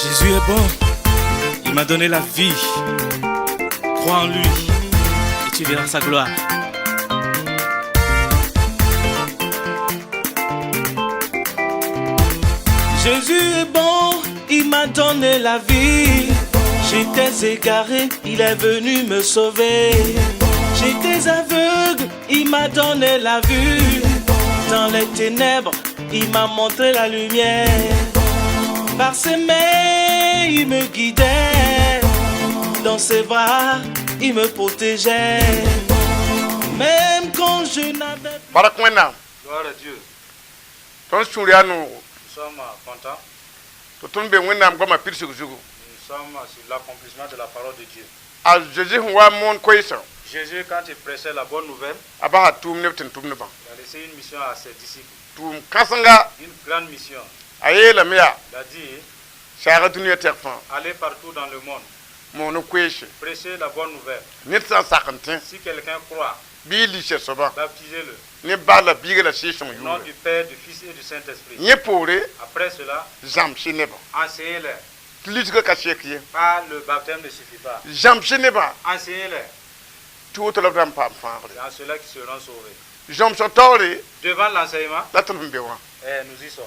Jésus est bon. Il m'a donné la vie. Crois en lui et tu verras sa gloire. Jésus est bon, il m'a donné la vie. J'étais égaré, il est venu me sauver. J'étais aveugle, il m'a donné la vue. Dans les ténèbres, il m'a montré la lumière. Par ses mains, il me guidait. Dans ses bras, il me protégeait. Même quand je n'avais plus. Bark Wẽnnaam. Gloire à Dieu. Tõnd sũur yaa noogo. Nous sommes contents. Tɩ tõnd be Wẽnnaam goamã pidsg zugu. Nous sommes sur l'accomplissement de la parole de Dieu. A Zeezi sẽn wa n moon koeesã, Jésus, quand il prêchait la bonne nouvelle, a basa tʋʋm neb tɩ n tʋmdbã. Il a laissé une mission à ses disciples. Tʋʋm kãsenga. Une grande mission. A yeelame yaa: Il a dit: saagã dũniyã tɛk fãa. Allez partout dans le monde, Moon n koeese. Prêchez la bonne nouvelle. Ned sã n sak n tẽ, Si quelqu'un croit, bɩ y lisa soabã baptisez-le. Ne ba la biiga la Sɩɩg-sõng Au nom yʋʋre. du Père, du Fils et du Saint-Esprit. Yẽ poore, Après cela, zãmsɩ nebã. Enseignez-les. Tɩ lisgã ka sek ye. Pas le baptême ne suffit pas. Zãmsɩ nebã. Enseignez-les. Tɩ woto la b rãmb paam fãagre. C'est en cela qu'ils seront sauvés. Zãmsg taoore Devant l'enseignement, la tõnd sẽn be wã. Eh, nous y sommes.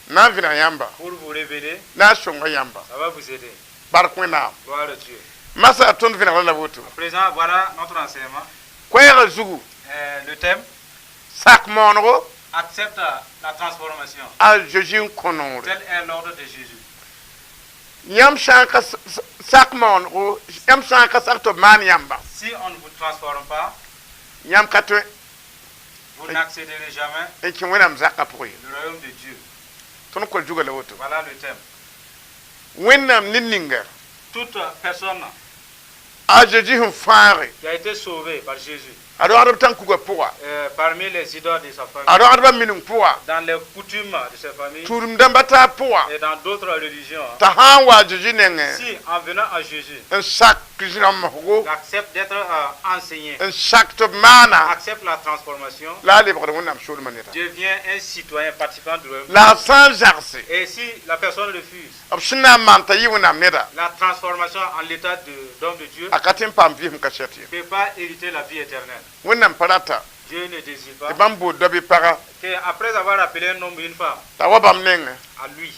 Na n vẽneg yãmba. Pour vous révéler, Na n sõnga yãmba. Ça va vous aider. Bark Wẽnnaam. Gloire à Dieu. Masã tõnd vẽnegra la woto. À présent, voilà notre enseignement. Koɛɛgã zugu, Le thème, sak moonego accepte la transformation. A Zeezi n kõ noore. Tel est l'ordre de Jésus. Yãmb sã n ka sak moonego, yãmb sã n ka sak tɩ b maan yãmba, Si on ne vous transforme pas, yãmb ka tõe vous n'accéderez jamais n kẽ Wẽnnaam zakã pʋgẽ ye. le royaume de Dieu. Tõnd kol zugã la woto. Voilà le thème. Wẽnnaam ned ninga Toute personne a Zeezi sẽn fãage, qui a été sauvée par Jésus, a rogdb tãn-kugã pʋga, parmi les idoles de sa famille, a rogdbã mining pʋga, dans les coutumes de sa famille tũudem dãmba taab pʋga, et dans d'autres religions, t'a sã n wa a Zeezi nengẽ si en venant à Jésus, n sak rãmbsgo, il accepte d'être enseigné, n sak tɩ b maana, accepte la transformation, la a lebgd Wẽnnaam soolmã neda. Devient un citoyen participant du royaume. La a sã n zagse, Et si la personne refuse b sẽn na n maan t'a yɩ Wẽnnaam neda, la transformation en l'état d'homme de Dieu, a ka tɩ n paam vɩɩsem ka sɛt ye. Ne peut pas hériter la vie éternelle. Wẽnnaam pa rata Dieu ne désire pas tɩ bãmb bood dao bɩ paga qu'après avoir appelé un homme ou une femme t'a wa bãmb nengẽ à lui,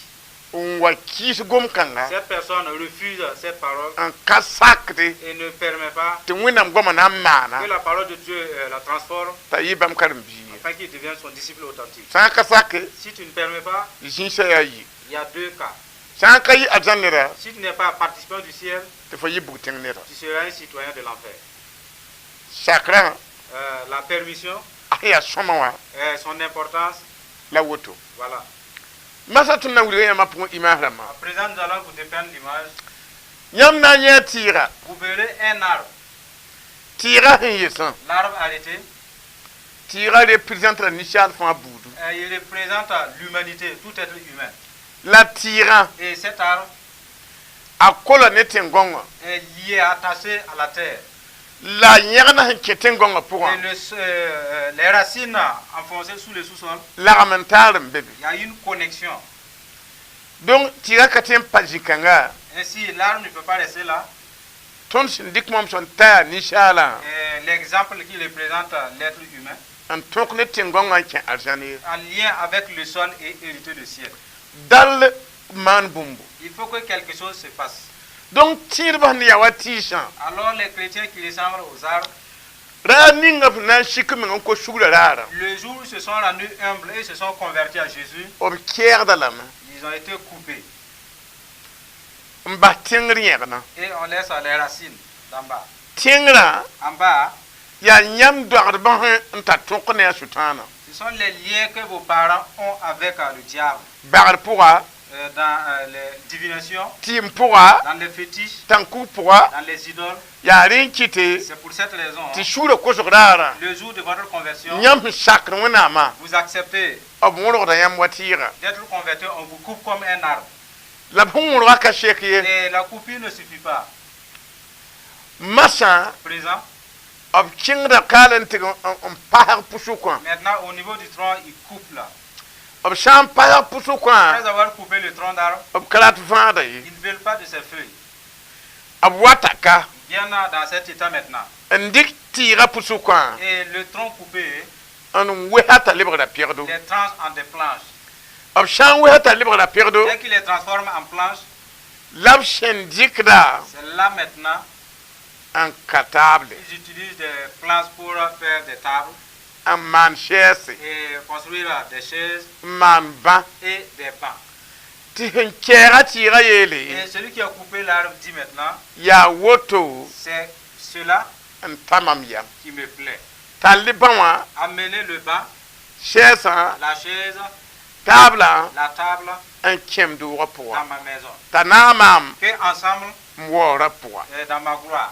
n wa kɩɩs gom-kãnga cette personne refuse cette parole n ka sakde et ne permet pas tɩ Wẽnnaam goamã na n maana que la parole de Dieu la transforme t'a yɩ bãmb karen-biig ye. Afin qu'il devienne son disciple authentique. Sã n ka sake, Si tu ne permets pas, zĩisã yaa yi. Il y a deux cas. Sã n ka yɩ arzãn neda, Si tu n'es pas participant du ciel, tɩ fo yɩ bug-tẽng neda. Tu seras un citoyen de l'enfer. Sakrã, La permission, a sẽn yaa sõma wã, son importance, la woto. Voilà. Masã tõnd na n wilga yãmbã pʋgẽ image rãmbã. À présent, nous allons vous dépeindre l'image. Yãmb na n yẽ tɩɩga. Vous verrez un arbre. Tɩɩgã sẽn yesã, L'arbre arrêté, tɩɩgã représente la ninsaal fãa buudu. Il représente l'humanité, tout être humain. La tɩɩgã, Et cet arbre a kola ne tẽn-gõngã est lié, attaché à la terre. La yẽgna sẽn kẽ tẽn-gõngã pʋgã, Et les racines enfoncées sous le sous-sol, lagm n taar n be be. Il y a une connexion. Donc tɩɩgã ka tõe n pa zĩ-kãnga. Ainsi, l'arbre ne peut pas rester là. Tõnd sẽn dɩk moam sẽn ta yaa ninsaalã Et l'exemple qui représente l'être humain, n tõk ne tẽn-gõngã n kẽ arzãn ye. En lien avec le sol et hériter le ciel. Dal maan bũmbu. Il faut que quelque chose se fasse. Donc tẽedbã sẽn yaa wa tɩɩsã, Alors les chrétiens qui ressemblent aux arbres, raar ninga f na n sik meng n kos sugrã raara, le jour où ils se sont rendus humbles et se sont convertis à Jésus, b kɛɛgda lame ils ont été coupés. N bas tẽngr yẽgna. Et on laisse les racines d'en bas. Tẽngrã En bas, yaa yãmb doagdbã sẽn n tar tõk ne a sʋtãanã. Ce sont les liens que vos parents ont avec le diable. Bagr pʋga, Dans les divinations, tɩɩm pʋga, dans les fétiches, tãn-kug pʋga, dans les idoles. Yaa rẽ n kɩte C'est pour cette raison, tɩ suurã kosg raarã, le jour de votre conversion, yãmb sẽn sakr Wẽnnaamã, vous acceptez b wõrgda yãmb wa tɩɩga. D'être converti, on vous coupe comme un arbre. La b sẽn wõrga ka sek ye. Et la coupure ne suffit pas. Masã, Présent, b kẽngda kaal n tɩg n pasg pʋsʋkã. Maintenant au niveau du tronc, il coupe là. B sã n pasg pʋsg kõ, Après avoir coupé le tronc d'arbre, b ka rat vãada ye. Ils ne veulent pas de ses feuilles. B wata ka Bien dans cet état maintenant. N dɩk tɩɩgã pʋsg kõ Et le tronc coupé, n wesa t'a lebgra pegdo. Les tranche en des planches. B sã n wesa t'a lebgra pegdo, Dès qu'il les transforme en planches, la b sẽn dɩkda c'est là maintenant n ka table, ils utilisent des planches pour faire des tables n maan sɛɛse, et construire des chaises n maan bã. Et des bancs. Tɩ sẽn kɛɛga tɩɩgã yeele, Et celui qui a coupé l'arbre dit maintenant, yaa woto c'est cela n ta mam yam. Qui me plaît. Tall bã wã, Amenez le banc, sɛɛsã, la chaise, tablã la table n kẽem doogã pʋga, dans ma maison. T'a naag maam Que ensemble, n waoorã pʋga. Dans ma gloire.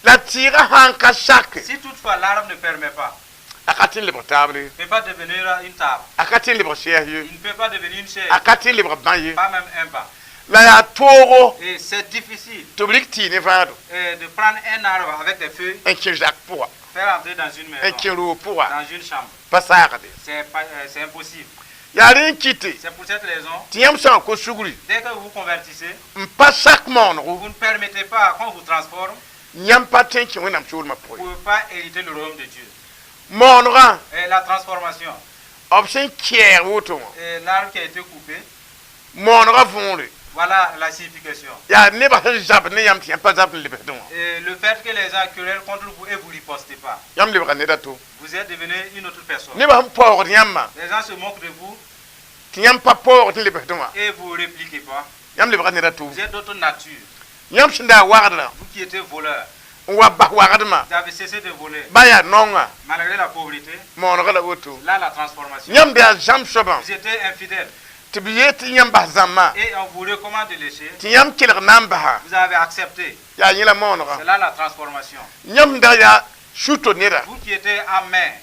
La tɩɩgã sã n ka sak, Si toutefois l'arbre ne permet pas, a ka tɩ n lebg table, il ne peut pas devenir une table. A ka tɩ n lebg sɛɛs ye, Il ne peut pas devenir une chaise, a ka tɩ n lebg bã ye. Pas même un banc. La yaa toogo Et c'est difficile tɩ b rɩk tɩɩg ne vãado de prendre un arbre avec des feuilles, n kẽ zak pʋga, faire entrer dans une n maison, kẽ roog pʋga, dans une chambre. Pa saagde. C'est pas, c'est impossible. Yaa rẽ n kɩte C'est pour cette raison, tɩ yãmb sã n kos sugri, dès que vous vous convertissez, n pa sak moonego, vous ne permettez pas qu'on vous transforme, yãmb pa tõe n kẽ Wẽnnaam soolmã vous pʋgẽ. ne pouvez pas hériter le royaume de Dieu. Moonegã, Et la transformation, b sẽn kɛɛg woto wã, et l'arbre qui a été coupé, moonegã võore, voilà la signification. Yaa nebã sẽn zab ne yãmb tɩ yãmb pa zab n lebsdẽ wã. Et le fait que les gens querellent contre vous et vous ripostez pas, Yãmb lebga ned a to. Vous êtes devenu une autre personne. Nebã sẽn paoogd yãmbã, Les gens se moquent de vous tɩ yãmb pa paoogd n lebsdẽ wã, et vous répliquez pas. Yãmb lebga ned a to. Vous êtes d'autre nature. Yãmb sẽn daa wagdrã, Vous qui étiez voleur, n wa bas wagdmã, vous avez cessé de voler. Ba yaa naongã, Malgré la pauvreté, moonegã la woto. Là la transformation. Yãmb yaa zãmb soabã, Vous étiez infidèle tɩ b yee tɩ yãmb bas zãmbã, et on vous recommande de lécher. Tɩ yãmb kelg na n basa, Vous avez accepté. Yaa yẽ la moonegã. C'est là la transformation. Yãmb da yaa su-to neda, Vous qui étiez amer,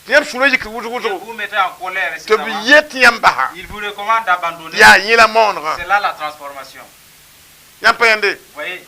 tɩ yãmb sũurã yik et wʋsg-wʋsgo, vous mettez en colère tɩ b incessamment, yee tɩ yãmb basa, il vous recommande d'abandonner. Yaa yẽ la moonegã. C'est là la transformation. Yãmb pa yãnde, Vous voyez,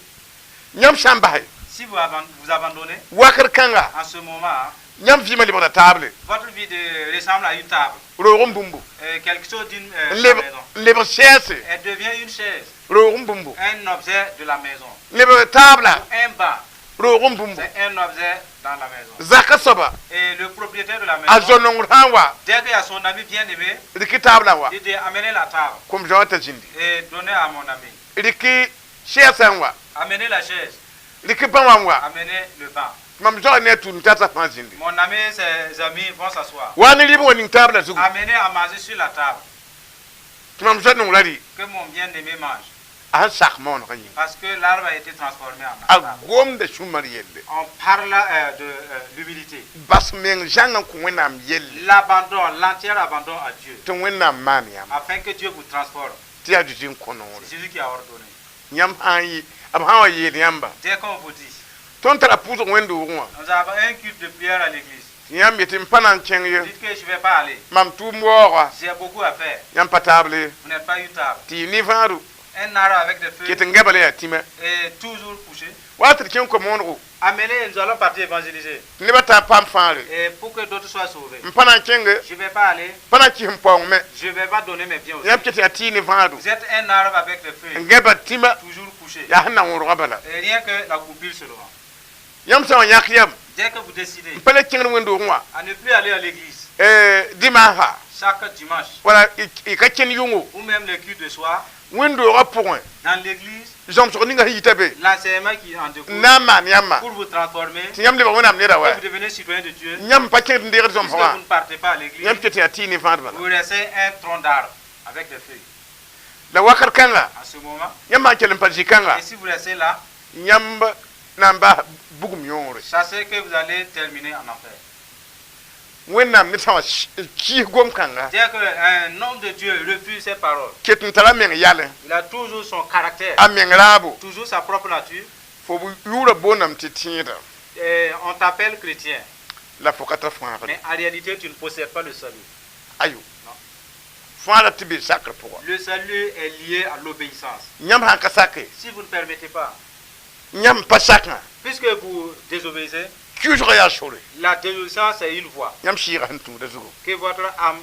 yãmb sã n base, si vous vous abandonnez, wakr kãnga, en ce moment, hein, yãmb vɩɩmã lebgda table, votre vie ressemble à une table. Roog n bũmbu, Quelque chose d'une n la leb maison. N lebg sɛɛse, Elle devient une chaise, roog n bũmbu, un objet de la maison. Lebg taabla, Un banc, roog n bũmbu. C'est un objet dans la maison. Zakã soaba, Et le propriétaire de la a maison, zo-nongr sã n wa, dès qu'il y a son ami bien-aimé, rɩk taablã wa, il dit: amenez la table kom zaoã t'a zĩndi, et donnez à mon ami. Rɩk sɛɛsã n wa, Amenez la chaise, rɩk bã wã n wa, amenez le banc. Mam zoa ne a tũud t'a fãa zĩndi. Mon ami et ses amis vont s'asseoir. Wa ne rɩɩb wã ning taablã zugu, Amenez à manger sur la table, tɩ mam zoa nongrã rɩ, que mon bien-aimé mange. A sẽn sak moonegã yĩnga. Parce que l'arbre a été transformé en A table. gomda sũ-mar yelle. On parle de l'humilité. Bas meng zãng n kõ Wẽnnaam yelle, L'abandon, l'entier abandon à Dieu, tɩ Wẽnnaam maan yãmb, afin que Dieu vous transforme. Tɩ yaa Zeezi n kõ noore. C'est Jésus qui a ordonné. Yãmb sã n yɩ, b sã n wa yeel yãmba, Dès qu'on vous dit, tõnd tara pʋʋsg wẽnd-doogẽ wã, nous avons un culte de prière à l'église. Tɩ yãmb yetɩ m pa na n kẽng ye, Dites que je ne vais pas aller. Mam tʋʋm waooga, J'ai beaucoup à faire. Yãmb pa table, Vous n'êtes pas une table. Tɩ yɩ ne vãado, Un arbre avec des feuilles ket n gãbale yaa tĩmã. Est toujours couché. Wa tɩ d kẽng ko-monego, Amenez, nous allons partir évangéliser. Tɩ nebã taa paam fãagre, Et pour que d'autres soient sauvés. M pa na n kẽnge, Je ne vais pas aller. Pa na n kɩs m paoong me. Je ne vais pas donner mes biens aussi. Yãmb ket yaa tɩ ne vãado, Vous êtes un arbre avec des feuilles, n gãba tĩmã, toujours couché. Yaa sẽn na wõrga bala. Et rien que la coupure seulement. Yãmb sã n wa yãk yam, Dès que vous décidez n pa le kẽngd wẽnd-doogẽ wã, à ne plus aller à l'église, dimaasã, chaque dimanche, wala y ka kẽnd yʋngo, ou même le culte de soir, wẽnd-doogã pʋgẽ, dans l'église, zãmsg ninga sẽn yita be, l'enseignement qui en découle, n na n maan yãmba, pour vous transformer, tɩ yãmb lebg Wẽnnaam neda wa, que vous devenez citoyen de Dieu, yãmb pa kẽngd n deegd puisque zãmsgã, vous ne partez pas à l'église, yãmb ket yaa tɩ ne vãad bala. Vous restez un tronc d'arbre avec des feuilles. La wakat kãnga, En ce moment, yãmb sã n kell n pa zĩ-kãnga, et si vous restez là, yãmb na n bas bugum yõore. Sachez que vous allez terminer en enfer. Wẽnnaam ned sã n wa kiis gom-kãnga, Dès qu'un homme de Dieu refuse ses paroles, ket n tara meng yalẽ, il a toujours son caractère, a meng raabo, toujours sa propre nature. Fo yʋʋra boondame tɩ tẽeda, Et on t'appelle chrétien, la fo ka tar fãagre. Mais en réalité, tu ne possèdes pas le salut. Ayo, fãagra tɩ be sakr pʋga. Le salut est lié à l'obéissance. Yãmb sã n ka sake, Si vous ne permettez pas, yãmb pa sakã, puisque vous désobéissez, Kiusgã yaa sore. La désobéissance, c'est une voie Yãmb sɩɩgã sẽn tũudã zugu. Que votre âme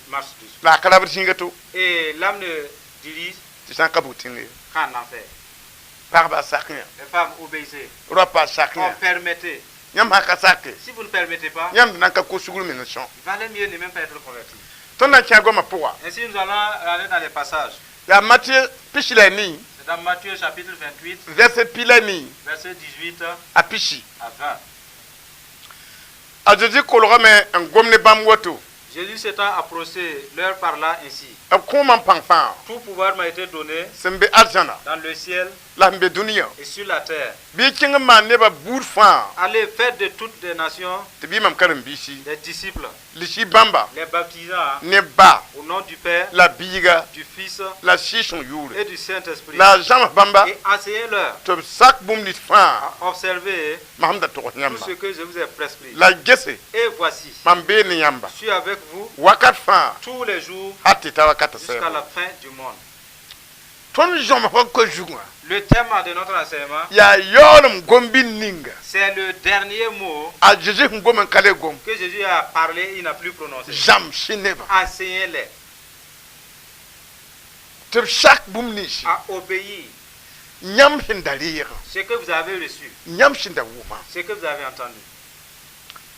marche dessus. La a ka rabd zĩiga to. Et l'âme ne dirige Tɩ sã n ka bug tẽng ye. Qu'en enfer. Pagba a sak yã. Les femmes, obéissez. Raopa a sak On yã. Permettez. Yãmb sã ka sake. Si vous ne permettez pas, Yãmb na n ka kos sugr meng n são. Il valait mieux ne même pas être converti. Tõnd na n kẽ goamã pʋga. Ainsi, nous allons aller dans les passages. Yaa Matthieu pisi la nii. C'est dans Matthieu chapitre 28, Verset pi la nii. Verset 18 A pisi. À 20. A Zezi kolgame n gom ne bãmb woto. Jésus s'étant approché, leur parla ainsi. B kõ mam pãng fãa. Tout pouvoir m'a été donné Sẽn be arzãna dans le ciel la sẽn be dũniyã. Et sur la terre. Bɩ y kẽng n maan nebã buud fãa. Allez, faites de toutes les nations Tɩ bɩ mam karen-biisi. Des disciples, Lisi bãmba. Les baptisant Ne ba. Au nom du Père, La biiga. Du Fils La Sɩɩg-sõng yʋʋre. Et du Saint-Esprit. La a zãms bãmba. Et enseignez-leur Tɩ b sak bũmb nins fãa. À observer Mam sẽn da togs tout yãmba. Ce que je vous ai prescrit. La gese. Et voici, Mam bee ne yãmba. Je suis avec vous Wakat fãa. Tous les jours Hal tɩ ta wakat jusqu'à sɛɛbo. La fin du monde. Tõnd zõmsgã ko-zugã. Le thème de notre enseignement, Yaa yaoolem gom-bil ninga. C'est le dernier mot A Zeezi sẽn gom n ka le gom. Que Jésus a parlé, il n'a plus prononcé. Zãms-y nebã. Enseignez-les Tɩ b sak bũmb ninsi. À obéir Yãmb sẽn da reegã. Ce que vous avez reçu, Yãmb sẽn da wʋma. Ce que vous avez entendu.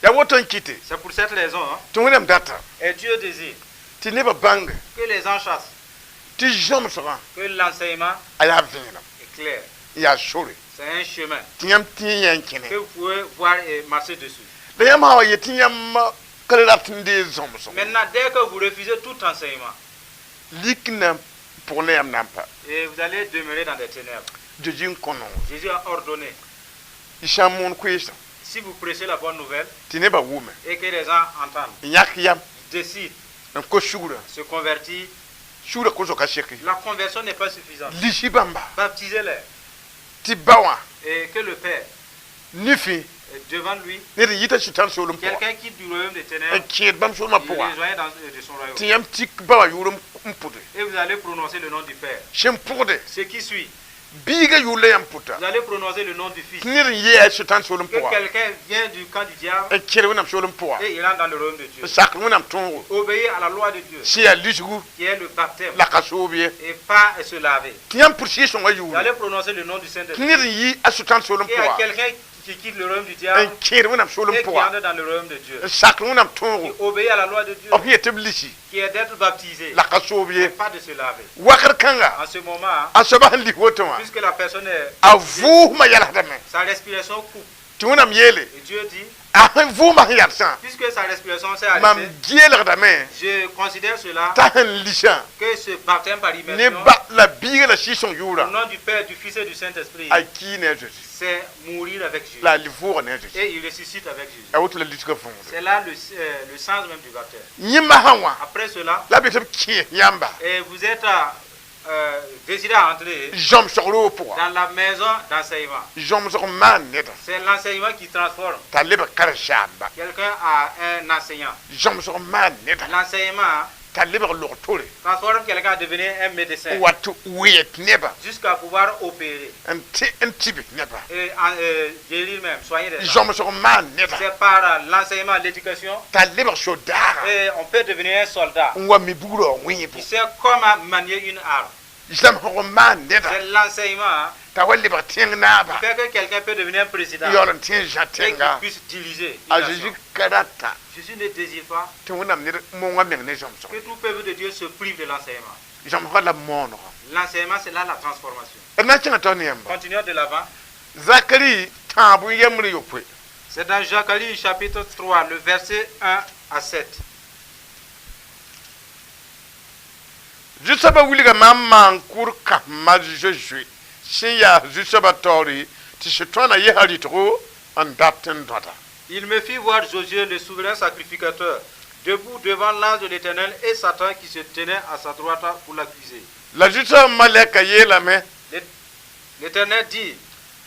Yaa woto n kɩte. C'est pour cette raison, hein, Tɩ Wẽnnaam data. Et Dieu désire Tɩ nebã bãnge. Que les gens sachent Tɩ zãmsgã. Que l'enseignement A yaa vẽenem. Est clair. N yaa sore. C'est un chemin Tɩ yãmb tẽ yã n kẽne. Que vous pouvez voir et marcher dessus. La yãmb sã wa yet tɩ yãmb ka le rat n deeg zãmsg. Maintenant, dès que vous refusez tout enseignement, Lik na pʋgẽ la yãmb na n pa. Et vous allez demeurer dans des ténèbres. Zeezi n kõ noor. Jésus a ordonné, Y sã n moon koeesã. Si vous prêchez la bonne nouvelle Tɩ nebã wʋme. Et que les gens entendent, N yãk yam. Ils décident N kos sugrã. De se convertir, Sugrã kosg ka sek. La conversion n'est pas suffisante. Lisi bãmba. Baptisez-les Tɩ ba wã. Et que le Père, Nifẽ. Est devant lui, Ned n yita Sʋtãan soolem pʋga. Quelqu'un qui du royaume des N ténèbres, kẽed bãmb soolmã il pʋga. Rejoignait de son royaume. Tɩ yãmb tik ba wã yʋʋr n pʋde. Et vous allez prononcer le nom du Père. Sẽn pʋgde. Ce qui suit, Biigã yʋʋr la yãmb pʋta. Vous allez prononcer le nom du Fils. Tɩ ned n yea Sʋtãan soolem Que pʋga. Quelqu'un vient du camp du diable N kẽed Wẽnnaam soolem pʋga. Et il rentre dans le royaume de Dieu. N sak Wẽnnaam tõogo. Obéir à la loi de Dieu, Sẽn yaa lisgu. Qui est le baptême, La ka soob ye. Et pas se laver. Tɩ yãmb pʋd Sɩɩg-sõngã Vous yʋʋre. allez prononcer le nom du Tɩ Saint-Esprit. ned n yi a Sʋtãan soolem Et à pʋga. quelqu'un qui quitte le royaume du N diable kẽed Wẽnnaam soolem et qui pʋga. entre dans le royaume de Dieu. N sak Wẽnnaam tõogo. Qui obéit à la loi de Dieu, B yet tɩ b lisi. Qui est d'être baptisé, La ka soob ye. Et pas de se laver. Wakr kãnga. En ce moment, A soaba sẽn lis woto wã. Puisque la personne est A vʋʋsmã yalsdame. Sa respiration coupe. Tɩ Wẽnnaam yeele. Et Dieu dit, A sẽn vʋʋmã sẽn yalsã. Puisque sa respiration s'est Mam arrêtée, geelgdame. je considère cela T'a sẽn lisã. Que ce baptême par Ne immersion, ba la biiga la Sɩɩg-sõng au yʋʋrã. nom du Père, du Fils et du Saint-Esprit, A kii ne a Zeezi. C'est mourir avec Jésus. La a vʋʋga ne a Zeezi. Et il ressuscite avec Jésus. A woto la lisgã võore. C'est là le sens même du baptême. Yẽmba sã wã. Après cela, La b yetɩ b kẽes yãmba. Et vous êtes désiré à entrer Zãmsg roog pʋga. Dans la maison d'enseignement. Zãmsg maan neda. C'est l'enseignement qui transforme T'a lebg karen-saamba. Quelqu'un à un enseignant. Zãmsg maan neda. L'enseignement T'a lebg log-tore. Transforme quelqu'un à devenir un médecin N wa tɩ weed nebã. Jusqu'à pouvoir opérer N tẽ n tibs nebã. Et guérir même, soigner des gens. Zãmsg maan neda. C'est par l'enseignement, l'éducation, T'a lebg sodaaga. Et on peut devenir un soldat N wa mi bugrã wẽebo. Qui sait comment manier une arme. Zãmsg maan neda. C'est l'enseignement, hein, T'a wa lebg tẽng naaba. qui fait que quelqu'un peut devenir un président Yaool n tẽ zã et qu'il tẽnga. Puisse diriger une A nation. Zeezi ka rata. Jésus ne désire pas Tɩ Wẽnnaam ned moongã meng ne zãmsg. Que tout peuple de Dieu se prive de l'enseignement. Zãmsgã la moonegã. L'enseignement, c'est là la transformation. D na n kẽngã tao ne yãmba. Continuons de l'avant. Zakari tãab n yembre yopoe. C'est dans Zacharie chapitre 3, le verset 1 à 7. Zu-soabã wilga maam maan-kʋr kãsema zoe-zoe sẽn yaa zu-soabã taoore tɩ Sʋtãanã yesa rɩtgo n dat n dõda. Il me fit voir Josué, le souverain sacrificateur, debout devant l'ange de l'Éternel et Satan qui se tenait à sa droite pour l'accuser. La zu-soabã malɛka yeelame. L'Éternel dit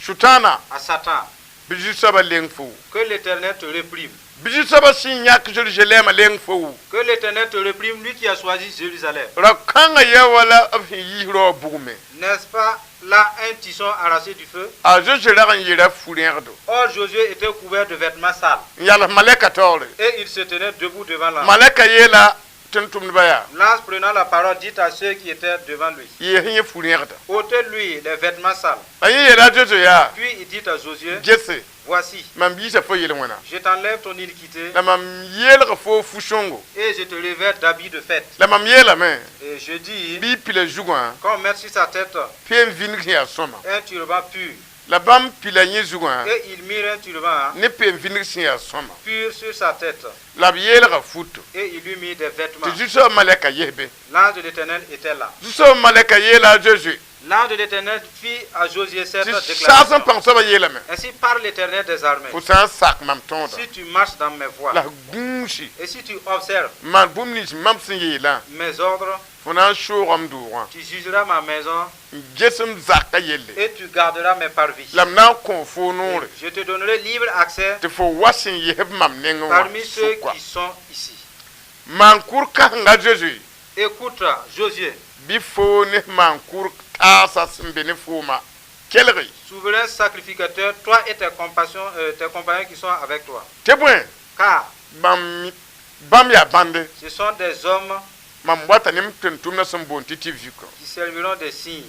Sʋtãana à Satan bɩ zu-soabã leng fo. Que l'Éternel te réprime. Bɩ Zu-soabã sẽn yãk Zerizalɛɛmã leng fo. Que l'Éternel te réprime, lui qui a choisi Jérusalem. Ra-kãngã yaa wala b sẽn yiis raoog bugmẽ. N'est-ce pas là un tisson arraché du feu? A Zoe rag n yeela fu-rẽgdo. Or Josué était couvert de vêtements sales. N yals malɛka taoore. Et il se tenait debout devant l'ange. Malɛka yeela tʋm-tʋmdbã yaa. L'ange prenant la parole dit à ceux qui étaient devant lui: Yees yẽ fu-rẽgda. Ôtez-lui les vêtements sales. La yẽ yeela Zoe yaa. Puis il dit à Josué: Gese. Voici, Mam yiisa fo yel-wẽna. Je t'enlève ton iniquité La mam yeelg fo fu-sõngo. Et je te revêts d'habits de fête. La mam yeelame. Et je dis Bɩ y pila zugã. Qu'on mette sur sa tête Peen vĩndg sẽn yaa sõma. Un turban pur. La bãmb pila yẽ zugã. Et ils mirent un turban Ne peen vĩndg sẽn yaa sõma. Pur sur sa tête. La b yeelga futo. Et il lui mit des vêtements. Tɩ Zu-soabã malɛka yes be. L'ange de l'Éternel était là. Zu-soabã malɛka yeela a Zoe. L'ange de l'Éternel fit à Josué cette Tɩ saas n déclaration. pãng soabã yeelame. Ainsi parle l'Éternel des armées. Fo sã n sak mam tõoda. Si tu marches dans mes voies La f gũusi. Et si tu observes Maan bũmb nins mam sẽn yeelã. Mes ordres, Fo na n soogame doogã. Tu jugeras ma maison N ges m zakã yelle. Et tu garderas mes parvis. La m na n kõ fo noore. Je te donnerai libre accès Tɩ fo wa sẽn yesb mam nengẽ wã parmi ceux sʋka. Qui sont ici. Maan-kur kãsenga Zoe. Écoute, Josué, Bɩ fo ne maan-kur taasã sẽn be ne fooma kelge. Souverain sacrificateur, toi et tes compagnons qui sont avec toi. Tɩ bõe. Car Bãmb bãmb yaa bãnde. Ce sont des hommes Mam wata ne m tʋm-tʋmdã sẽn boond tɩ tɩ vikã. Qui serviront des signes.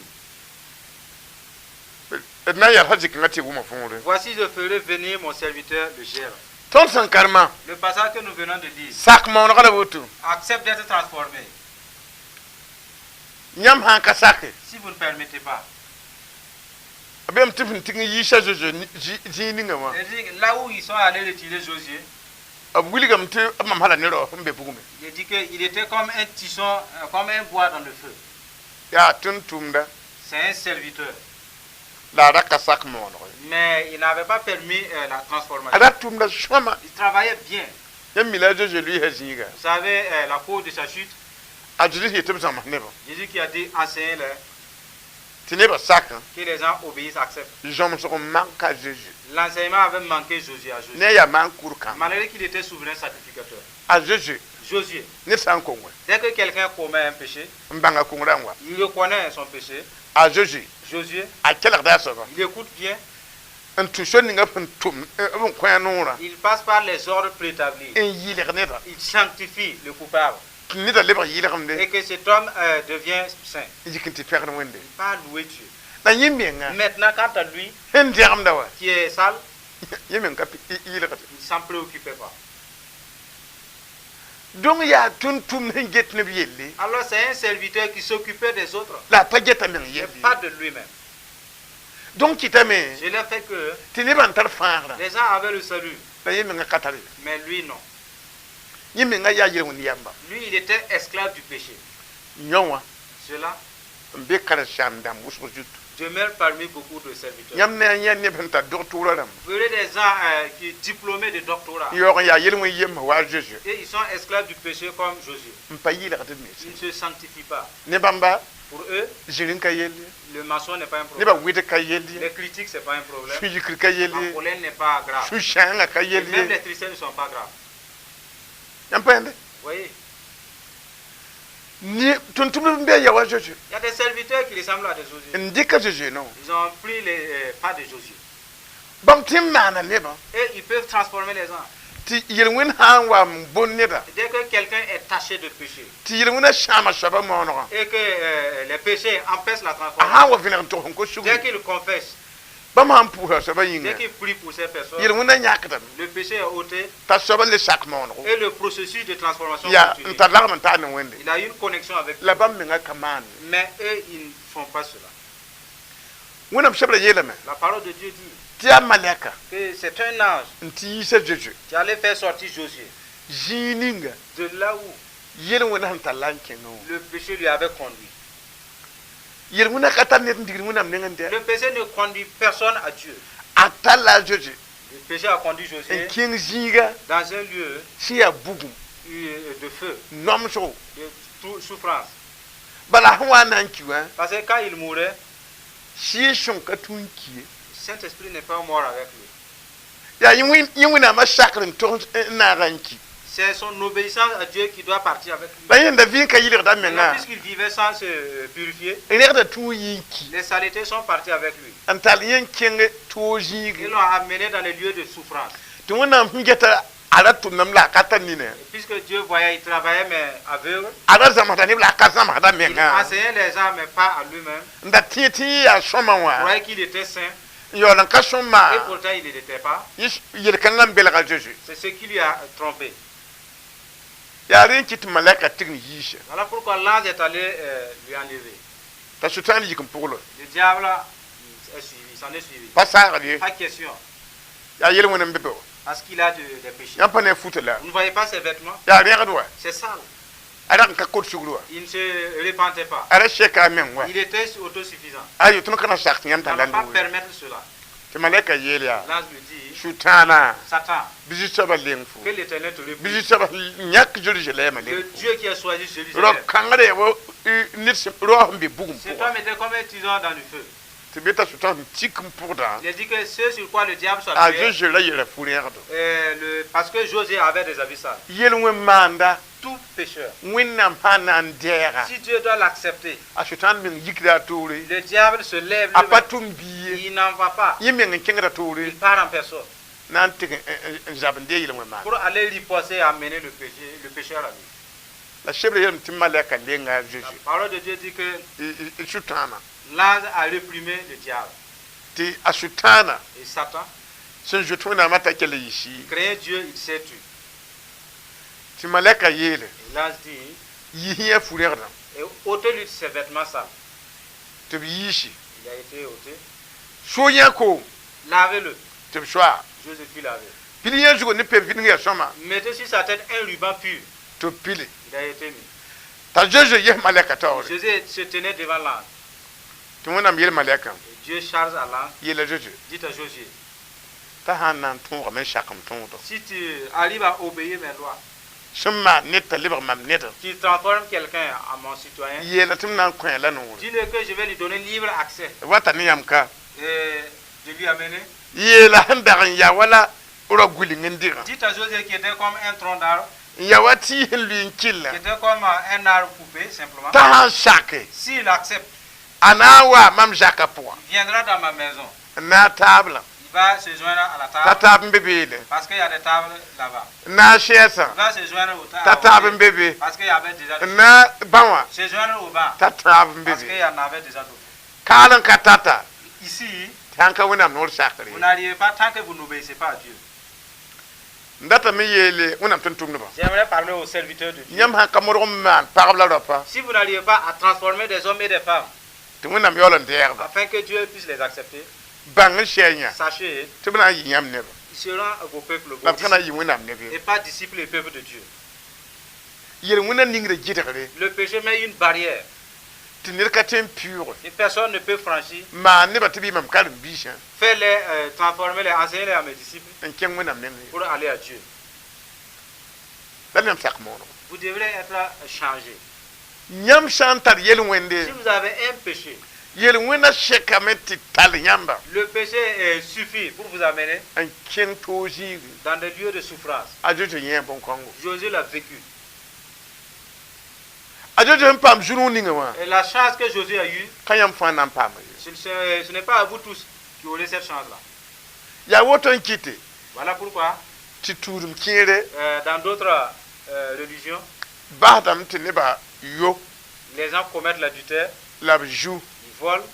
D na n yalsã zɩkẽngã tɩ wʋma võore. Voici, je ferai venir mon serviteur le germe. Tõnd sẽn karema. Le passage que nous venons de lire, Sak maonegã la woto. Accepte d'être transformé. Yãmb sã n ka sake. Si vous ne permettez pas. B beem tɩ f tɩg n yiisa Zoe zĩig ninga wã. Il dit, là où ils sont allés retirer Josué, B wilgame tɩ b mam hala ne rao sẽn be bugmẽ. Il dit qu'il était comme un tisson, comme un bois dans le feu. Yaa tʋm-tʋmda. C'est un serviteur. La a ra ka sak maooneg ye. Mais il n'avait pas permis la A transformation. ra tʋmda sõma. Il travaillait bien. Yãmb mi la a Zoe lʋɩɩsã zĩiga. Vous savez, la cause de sa chute, A Zeezi yetɩ b zãms nebã. Jésus qui a dit: enseignez-les, Tɩ nebã sakã. Que les gens obéissent, acceptent. Zãmsg n manka Zoe. L'enseignement avait manqué Josué à Josué. Ne yaa maan-kur kãng. Malgré qu'il était souverain sacrificateur. A Zoe. Josué, Ned sã n kong dès que quelqu'un commet un péché, n bãnga kongrã n wa. Il reconnaît son péché. A Zoe. Josué, A kelgda a soaba. Il écoute bien, N tũ so ninga b sẽn tʋm b n kõ a noorã. Il passe par les ordres préétablis. N yɩlg nedã. Il sanctifie le coupable. Tɩ nedã lebg yɩlgemde. Et que cet homme devient saint. N yik n tɩ pẽgd Wẽnde. Il va louer Dieu. La yẽ menga. Maintenant, quant à lui, Sẽn dɛgemda wa. Qui est sale, Yẽ meng ka yɩlgde. Il ne s'en préoccupait pas. Donc yaa tʋm-tʋmd sẽn get neb yelle. Alors c'est un serviteur qui s'occupait des autres, La a pa geta meng mais yelle. pas de lui-même. Donc kɩtame. Je l'ai fait que Tɩ nebã n tar fãagrã. Les gens avaient le salut, La yẽ menga ka tare. Mais lui non. Yẽ menga yaa yel-wẽnd yamba. Lui, il était esclave du péché. Yõ wã. Cela N be karen-saam dãmb wʋsg zutu. Demeure parmi beaucoup de serviteurs. Yãmb ne a yã neb sẽn tar dog-tʋʋra rãmba. Vous verrez des gens qui sont diplômés de doctorat. N yaoog n yaa yel-wẽnd yemb wa a Zoe. Et ils sont esclaves du péché comme Josué. N pa yɩlgd b mens. Ils ne se sanctifient pas. Ne bãmba. Pour eux, Zĩr n ka yell ye. Le mensonge n'est pas un problème. Nebã wɩd ka yell ye. Les critiques, ce n'est pas un problème. Sũ-yikr ka yell La ye. colère n'est pas grave. Sũ-sãangã ka Et yell même ye. les tristesses ne sont pas graves. Yãmb pa yãmbe. Vous voyez, Ne tʋm-tʋmdb n be ya wa Zoe. Il y a des serviteurs qui ressemblent à des Josué. N dɩka Zoe no. Ils ont pris les pas de Josué. Bãmb tɩ n maana nebã. Et ils peuvent transformer les gens. Tɩ yel-wẽnd sã n wa n bõn neda. Dès que quelqu'un est taché de péché Tɩ yel-wẽnã sãama soabã maoonegã. Et que les péchés empêchent la A transformation, sã n wa vẽneg n tog n ko dès sugri. qu'il confesse, Bãmb sã n pʋʋsa soabã dès yĩnga. Qu'il prie pour ces personnes, Yel-wẽnã yãkdame. Le péché est ôté T'a soabã le sak maonego. Et le processus de transformation Yaa continue. n tar lagm n taag ne Wẽnde. Il a une connexion avec La bãmb menga ka maan ye. Mais eux, ils ne font pas cela. Wẽnnaam sebra yeelame. La parole de Dieu dit Tɩ yaa malɛka. Que c'est un ange N tɩ yiisa Zoe. Qui allait faire sortir Josué Zĩig ninga. De là où Yel-wẽnã sẽn tar la n kẽngã wã. Le péché lui avait conduit. Yel-wẽnã ka tar ned n digd Wẽnnaam nengẽ dɛ. Le péché ne conduit personne à Dieu. A tar la a Zoe. Le péché a conduit N Josué kẽng zĩiga. Dans un lieu Sẽn yaa bugum. De feu, Nomsgo. De souffrance. Bala sẽn wa n na n ki wã. Parce que quand il mourait, Sɩɩg-sõng ka tũ n ki ye. Le Saint-Esprit n'est pas mort avec lui. Yaa yẽ Wẽnnaamã sakr n tog n naaga n ki. C'est son obéissance à Dieu qui doit partir avec lui. La yẽnda vɩ n ka yɩlgda Maintenant, menga, puisqu'il vivait sans se purifier, rẽgda tũu yɩ n ki les saletés sont parties avec lui. N tall yẽ n kẽng toog Ils zĩigi. L'ont amené dans les lieux de souffrance. Tɩ Wẽnnaam sẽn geta a ra tʋmdame la a ka tar nina. Et puisque Dieu voyait, il travaillait, mais aveugle. A ra zãmsda neb la a ka zãmsda Il menga. Enseignait les gens, mais pas à lui-même. N da tẽ tɩ yẽ yaa sõma Il wã croyait qu'il était saint, n yaool n ka sõma. Et pourtant il ne l'était pas. Yẽ yel-kãngã n belga Zoe. C'est ce qui lui a trompé. Yaa rẽ n kɩt tɩ malɛka tigm yiisa. Voilà pourquoi l'ange est allé lui enlever. T'a Sʋtãan yik n pʋgl. Le diable est suivi, s'en est suivi. Pa saagd ye. Pas question, Yaa yel-wẽn n be be wa. Parce qu'il a des péchés. Yãmb pa ne a futa la. Vous ne voyez pas ses vêtements? Yaa rẽgd wa. C'est sale. A rag n ka kot sugr wa. Il ne se repentait pas. A ra sɛka a meng wa. Il était autosuffisant. A yetɩ tõnd ka na sak tɩ yãmb On ne talla va pas n permettre cela. Tɩ malɛka yeel yaa L'ange lui dit, Sʋtãana, Satan, bɩ zu-soabã leng fo. Que l'Éternel te Bɩ réprime. zu-soabã yãk Zerizalɛɛmã leng Le fo. Dieu qui a choisi Jérusalem. Rao-kãngr yaa wa ned sẽn rao sẽn be bugum Cet pʋgã. Homme était comme un tison dans le feu. Tɩ be t'a Sʋtã sẽn tik n pʋgdã. Il a dit que ce sur quoi le diable A s'appuyait, Zoe la yeela fu-rẽgdo. Parce que Josué avait des habits sales. Yel-wẽn maanda Tout pécheur. Wẽnnaam sã n na n dɛɛga, Si Dieu doit l'accepter, a Sʋtãan meng yikda a toore. Le diable se lève A pa lui-même. tʋm bii ye. Il n'en va pas. Yẽ meng n kẽngda toore. Il part en personne Na n tɩg n zab n dee yel-wẽn maanda. Pour aller riposter et amener le péché, le pécheur à lui. La sebrã yeelame tɩ malɛka lenga La Zoe parole de Dieu dit que Sʋtãana l'ange a réprimé le diable. Tɩ a Sʋtãana Et Satan, sẽn zoet Wẽnnaamã t'a kell yɩ sii. Craignait Dieu, il s'est tu. Tɩ malɛka yeele Et l'ange dit, yis yẽ fu-rẽgdã. Et ôtez-lui ses vêtements sales. Tɩ b yiisi. Il a été ôté. So yã koom. Lavez-le. Tɩ b soa. Josué fut lavé. Pil yẽ zugu ne pe-vɩdng yaa sõma. Mettez sur sa tête un ruban pur. Tɩ b pile. Il a été mis. T'a Zoe yes malɛka taoore. Josué se tenait devant l'ange. Tɩ Wẽnnaam yeel malɛkã Et Dieu charge à l'ange, yeela Zoe dit à Josué, t'a sã n na n tõogame n sak m tõodo si tu arrives à obéir mes lois, sẽn maan ned t'a lebg mam nedã, tu transformes quelqu'un en mon citoyen, yeela tɩ m na n kõ la noore. Dis-le que je vais lui donner libre accès Wata ne yãmb ka. Et de lui amener. Yeela sẽn dag n yaa wala ra gũling n dɩgã. Dites à Josué qui était comme un tronc d'arbre, N yaa wa tɩɩs n lʋɩ n kɩlla. Qui était comme un arbre coupé simplement. T'a sã n sake, S'il accepte, a na n wa mam zakã pʋgã. Il viendra dans ma maison. N na n taabla. Il va se joindre à la T'a table taab n be beele. Parce qu'il y a des tables là-bas. N na n sɛɛsã. Il va se joindre au T'a taab n table be be. parce qu'il y avait déjà N na n bã wã. Se joindre au banc T'a taab n be parce be. qu'il y en avait déjà d'autres. Kaal n ka tata. Ici, Tɩ sãn ka Wẽnnaam noor sakr vous ye. n'arrivez pas tant que vous n'obéissez pas à Dieu. N datame yeele Wẽnnaam tʋm-tʋmdbã. J'aimerais parler aux serviteurs de Dieu. Yãmb sã n ka modg n maan pagb la raopa Si vous n'arrivez pas à transformer des hommes et des femmes tɩ Wẽnnaam yaool n dɛɛgba, afin que Dieu puisse les accepter, bãng n sɛ yã sachez, tɩ b na n yɩ yãmb neba ils seront vos peuples, vos la b ka na n disciples, yɩ Wẽnnaam neb ye. Et pas disciples et peuple de Dieu. Yel-wẽnna ningrã gɩdgre Le péché met une barrière tɩ ned ka tõe n pʋʋge. Et personne ne peut franchir. Maan nebã tɩ bɩ mam karen-biisã Fais-les, transformer-les, enseignez-les à mes disciples n kẽng Wẽnnaam nengẽ pour aller à Dieu. La yãmb sak mooneg. Vous devrez être changé. Yãmb sã n tar yel-wẽnde, Si vous avez un péché, yel-wẽnna sɛkame tɩ tall yãmba le péché suffit pour vous amener n kẽng toog zĩigi. Dans des lieux de souffrance. A Zoe yẽ bõn-kãngo. Josué l'a vécu. A Zoe sẽn paam zu-noog ninga wã, Et la chance que Josué a eue, ka yãmb fãa na n paama ye. ce n'est pas à vous tous qui aurez cette chance-là. Yaa woto n kɩte Voilà pourquoi, tɩ tuudem kẽere dans d'autres religions, basdame tɩ nebã yo, les gens commettent l'adultère, la b zu, ils volent,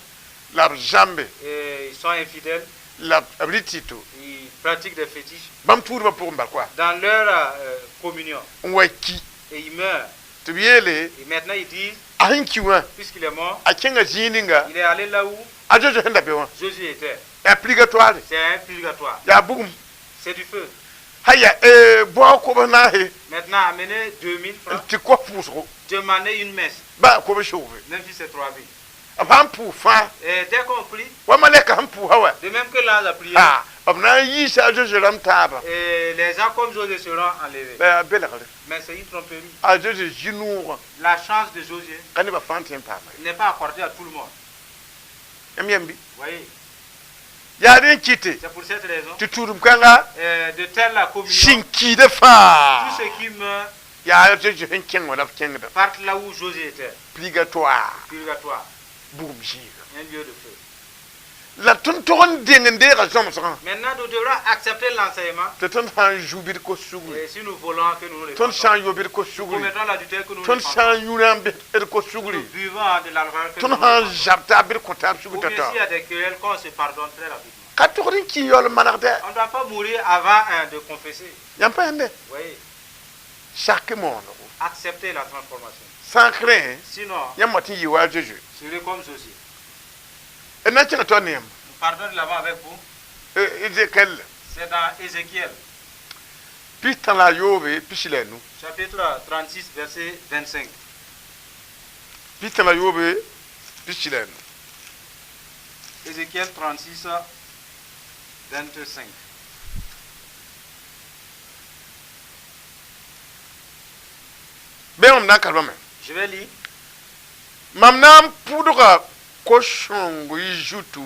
la b zãmbe, et ils sont infidèles, la b rɩ tɩto ils pratiquent des fétiches bãmb tuudmã pʋgẽ bal koa dans leur communion. N wa ki. Et ils meurent. Tɩ b yeele Et maintenant ils disent, a sẽn ki wã, puisqu'il est mort, a kẽnga zĩig ninga il est allé là où a Zoe sẽn da be wã. Jésus était. Yaa purgatoire. C'est un purgatoire. Yaa bugum. C'est du feu. Sã yaa bao kobs naase Maintenant, amenez 2000 n francs, tɩ kos pʋʋsgo, demandez une messe, baa kobs sʋgbe, même si c'est 3000. B sãn pʋʋs fãa, Et dès qu'on prie, wa malɛka sẽn pʋʋsa wa, de même que l'ange a prié, a b na n yiisa a Zoe rãmb taaba. Et les gens comme Josué seront enlevés. La yaa belgre. Mais c'est une tromperie. A Zoe zu-noogã La chance de Josué ka nebã fãa tõe n paama ye. N'est pas accordée à tout le monde. Yãmb yãmb bɩ? Vous voyez, Yaa rẽ n kɩte C'est pour cette raison tɩ tũudum kãnga de telle la communion, sẽn kiida fãa tous ceux qui meurent yaa Zoe sẽn kẽng wã la b kẽngda. Partent là où Josué était, Purgatoire. Purgatoire, Bugum zĩiga. Un lieu de feu. La tõnd tog n deng n deega zõmsgã. Maintenant, nous devrons accepter l'enseignement. Tɩ tõnd sã n zu bɩ d kos sugri. Et si nous voulons que nous nous Tõnd sã repentons, n yo bɩ d kos nous sugri. Commettons l'adultère que nous nous Tõnd repentons. Sã n yũ n bɩ d kos sugri. Nous buvons de l'alcool que Tõnd nous nous sã n repentons. zab taab bɩ d kõ taab sugr Ou bien tata. s'il y a des querelles, qu'on se pardonne très rapidement. Ka togd n kĩ yaool n manegdɛ. On ne doit pas mourir avant, hein, de confesser. Yãmb pa yãmbe. Vous voyez, Sak moonego. Accepter la transformation. Sã n kẽ Sinon, yãmb wa tɩ n yɩ wa a Zoe. Serez comme ceci. D na n kẽnga taoor ne yãmb. Nous partons de l'avant avec vous. Ezekiel. C'est dans Ézéchiel, 35 la yoobe pisi la anu. Chapitre 36, verset 25. 35 la yoobe pisi la anu. Ézéchiel 36, 25. Bɩ mam na n karemame. Je vais lire. Mam na n pʋdga ko-sõng y zutu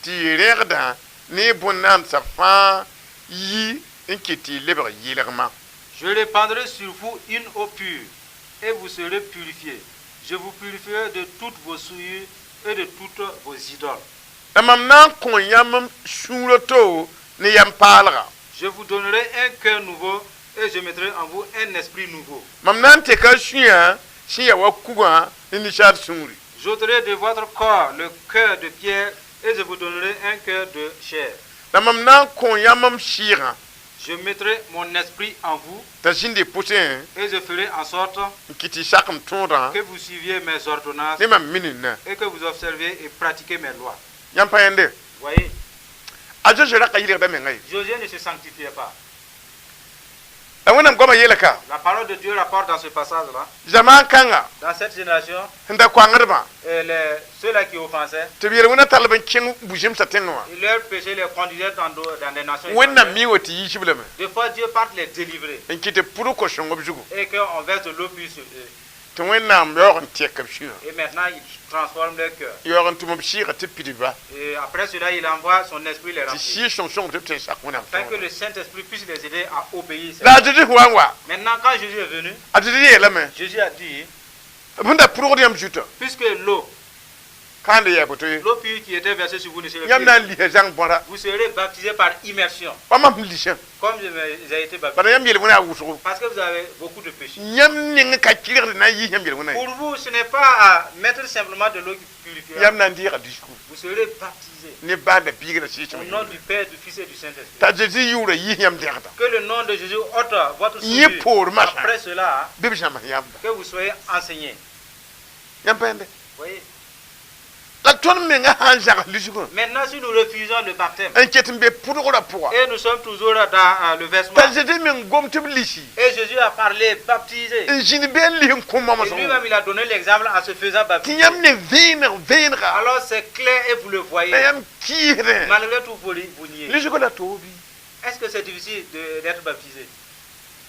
tɩ y rẽgdã ne y bõn-naandsã fãa yi n kɩt tɩ y lebg yɩlgmã. Je répandrai sur vous une eau pure, et vous serez purifiés. Je vous purifierai de toutes vos souillures et de toutes vos idoles. La mam na n kõ yãmb sũurã to ne yam paalga. Je vous donnerai un cœur nouveau, et je mettrai en vous un esprit nouveau. Mam na n teka sũyã sẽn ya wa kugã ne ninsaal sũuri. J'ôterai de votre corps le cœur de pierre, et je vous donnerai un cœur de chair. La mam na n kõ yãmb m sɩɩgã Je mettrai mon esprit en vous, t'a zĩnd y pʋsẽ et je ferai en sorte n kɩt tɩ sak m tõodã que vous suiviez mes ordonnances ne mam mininã. Et que vous observiez et pratiquez mes lois. Yãmb pa yẽnde. Voyez, A Zoe ra ka yɩlgda menga ye. Josué ne se sanctifiait pas. La Wẽnnaam goamã yeela ka La parole de Dieu rapporte dans ce passage-là, zamaan kãnga dans cette génération, sẽn da koangdbã ceux-là qui offensaient, tɩ b yeel Wẽnna tall b n kẽng bu-zẽmsã tẽngẽ wã. Et leur péché les conduisait dans des nations Wẽnnaam étrangères. mi wa tɩ yiisb lame Des fois, Dieu part les délivrer n kɩt tɩ pʋd ko-sõng b zugu et qu'on verse de l'eau pure sur eux. Tɩ Wẽnnaam yaoog n tɛk b sũyã. Et maintenant, il transforme leur cœur. Yaoog n tʋm b sɩɩga tɩ pidba. Et après cela, il envoie son esprit les Tɩ remplir. sɩɩg sõng sõng tɩ b tɩ n sak Wẽnnaam Afin que tõodã. Le Saint-Esprit puisse les aider à obéir. La a Zezi sẽn wa n wa Maintenant, quand Jésus est venu, a Zezi yeelame Jésus a dit, b sẽn da pʋrgd yãmb zutã puisque l'eau, ka n le yɛɛ boto ye l'eau pure qui était versée sur vous ne serait yãmb plus, na n lisa zãng bõra vous serez baptisés par immersion, wa mam sẽn lisã comme j'ai été baptisé. bala yãmb yel-wẽna yaa wʋsgo. Parce que vous avez beaucoup de péchés. Yãmb ning ka kɩrgd na n yiis yãmb yel-wẽna ye. Pour vous, ce n'est pas à mettre simplement de l'eau qui purifie. Yãmb na n deega discours Vous serez baptisés ne baanda biigrã sɩɩsem au nom du Père, du Fils et du Saint-Esprit. t'a Zezi yʋʋra yiis yãmb dẽgda. Que le nom de Jésus ôte votre Yẽ souillure. poor masã Après cela, bɩ b zãms yãmba. Que vous soyez enseignés. Yãmb pa yãmbe. Voyez. La tõnd menga sã n zags lisgã Maintenant, si nous refusons le baptême, n ket n be pʋdgrã pʋga et nous sommes toujours dans le versement, t'a Zezi meng gom tɩ b lisi et Jésus a parlé, baptisé. N zĩnd bɩ n lis n kõ Et mamsgo lui-même, il a donné l'exemple en se faisant tɩ baptiser. yãmb ne vẽeneg vẽenega Alors c'est clair et vous le voyez. la yãmb kɩɩsdẽ. Malgré tout, vous, vous niez. Lisgã la toobi. Est-ce que c'est difficile d'être baptisé?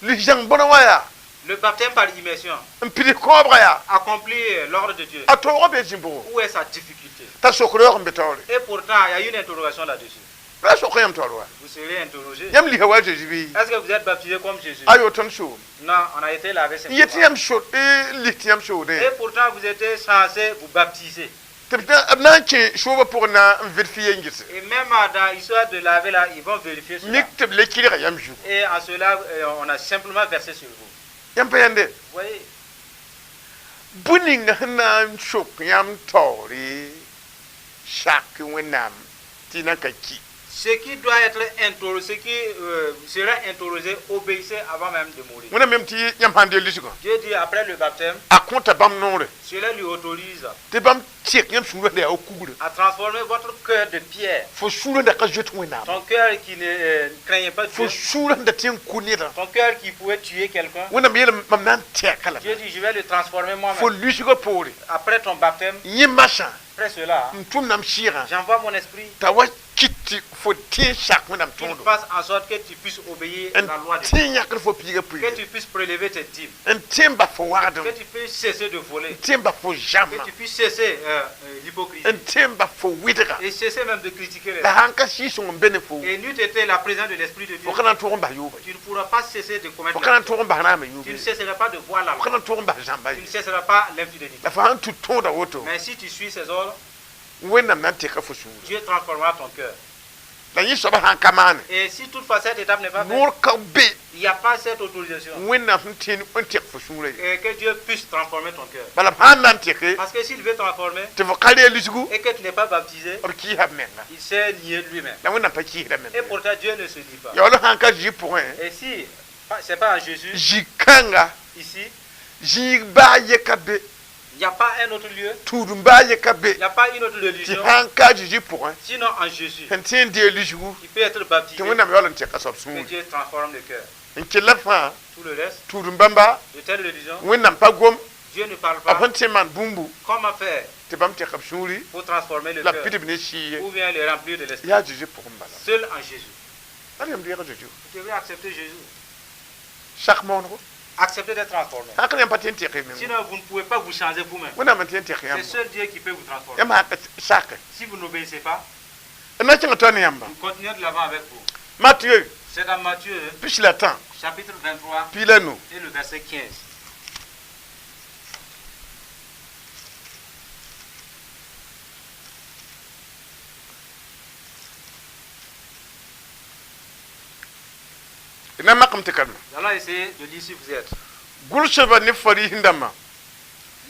Lis zãng bõna wã yaa Le baptême par immersion n pid koobga yaa accomplit l'ordre de Dieu. a toogã be zĩ-pʋgẽ. Où est sa difficulté? T'a sok reoog n be taoore. Et pourtant, il y a une interrogation là-dessus. La sok yãmb taoor wa. Vous serez interrogé. Yãmb lisa wa Zeezi bɩ? Est-ce que vous êtes baptisé comme Jésus? Ayo tõnd soom. Non, on a été lavé N yet tɩ simplement. yãmb so lis tɩ yãmb soodẽ Et pourtant, vous étiez censé vous baptiser. Tɩ b na n kẽ soobã pʋgẽ na n vérifier n gese. Et même dans l'histoire de laver là, ils vont vérifier cela. Mik tɩ b le kɩlga yãmb zugu. Et en cela, on a simplement versé sur vous. Yãmb pa yãnde. Vous voyez, Bũn ninga sẽn na n sok yãmb taoore sak Wẽnnaam tɩ y na ka ki. Ce qui doit être interrogé, ce qui sera interrogé, obéissez avant même de mourir. Wẽnnaam yem tɩ yãmb sãn dee lisgã Dieu dit après le baptême, a kõta bãmb noore cela lui autorise tɩ bãmb tɩk yãmb sũurã da yaa wa kugrã. À transformer votre cœur de pierre, Fo sũurã da ka zoet Wẽnnaam. Ton cœur qui ne craignait pas Fo Dieu, sũurã da tɩ n kʋ nedã. Ton cœur qui pouvait tuer quelqu'un. Wẽnnaam yeelame mam na n tɛka lame. Dieu dit, je vais le transformer Fo moi-même. lisgã poore Après ton baptême, yẽ masã après cela, n tʋmdame sɩɩgã j'envoie mon esprit t'a wa Kɩt tɩ fo tẽ sak Wẽnnaam Qu'il tõodo. fasse en sorte que tu puisses obéir N la loi de tẽ Dieu. yãkd fo piiga Que pʋɩɩre. tu puisses prélever tes dîmes. N tẽ n bas fo wagdem. Que tu puisses cesser de voler. N tẽ n bas fo Que zãmba. tu puisses cesser l'hypocrisie. N tẽ n bas fo wɩdga. Et cesser même de critiquer les La gens. sãn ka Sɩɩg-sõng n be ne fo, Et n'eût été la présence de l'Esprit de Dieu, fo ka na n tõog n bas yooba tu ye. ne pourras pas cesser de commettre Fo ka na n l'adultère. tõog n bas rãambã yoob Tu ne ye. cesseras pas de voir la Fo ka loi. na n tõog n bas zãmba Tu ye. ne cesseras pas l'infidélité. La fo sãn tũ tõoda woto, Mais si tu suis ces ordres, Wẽnnaam na n teka fo sũurã. Dieu transformera ton cœur. La yẽ soabã sãn ka maane, Et si toutefois cette étape n'est pas faite, noor ka be il n'y a pas cette autorisation. Wẽnnaam sẽn tẽen n tek fo sũurã ye. Et que Dieu puisse transformer ton cœur. Bala b sãn na n teke Parce que s'il veut transformer tɩ fo ka reeg lisgu, et que tu n'es pas baptisé, b kɩɩsa b menga. Il s'est nié lui-même. La Wẽnnaam pa kɩɩsda menga. Et pourtant Dieu ne se nie pas. Ya wala sãn ka Zĩ pʋgẽ, Et si c'est pas en Jésus, zĩ-kãnga, ici, zĩig baa ye ka be, il n'y a pas un autre lieu, tũudem baa ye ka be, il n'y a pas une autre tɩ religion, sãn ka Zezi pʋgẽ, sinon en Jésus, sẽn tẽ n deeg lisgu, qui peut être baptisé, tɩ Wẽnnaam yaool n teka soab que sũurẽ. Dieu transforme le cœur. N kella fãa, Tout le reste, tũudem bãmba, de telle religion, Wẽnnaam pa gom, Dieu ne parle b pas. sẽn tẽ n maan bũmbu Comment faire tɩ bãmb teka b sũuri pour transformer le la cœur pidb ne sɩɩ ye. ou bien le remplir de l'esprit? Yaa Zezi pʋgẽ bala. Seul en Jésus. La yãmb deega Zezi. Vous devez accepter Jésus. Sak moonego. Accepter d'être transformé. Sãn ka yãmb pa tẽ n tek y meng. Sinon, vous ne pouvez pas vous changer vous-même. Wẽnnaam n tẽ n tek C'est yãmb. seul Dieu qui peut vous transformer. Yãmb sãn ka sake. Si vous n'obéissez pas, N na kẽngã tõe ne yãmba. nous continuons de l'avant avec vous. Matthieu, C'est dans Matthieu, pis la tã, chapitre 23 piig la nu. et le verset 15. D na n makame tɩ karema. Nous allons essayer de lire si vous êtes. Gʋlsdbã ne fariis dãmbã,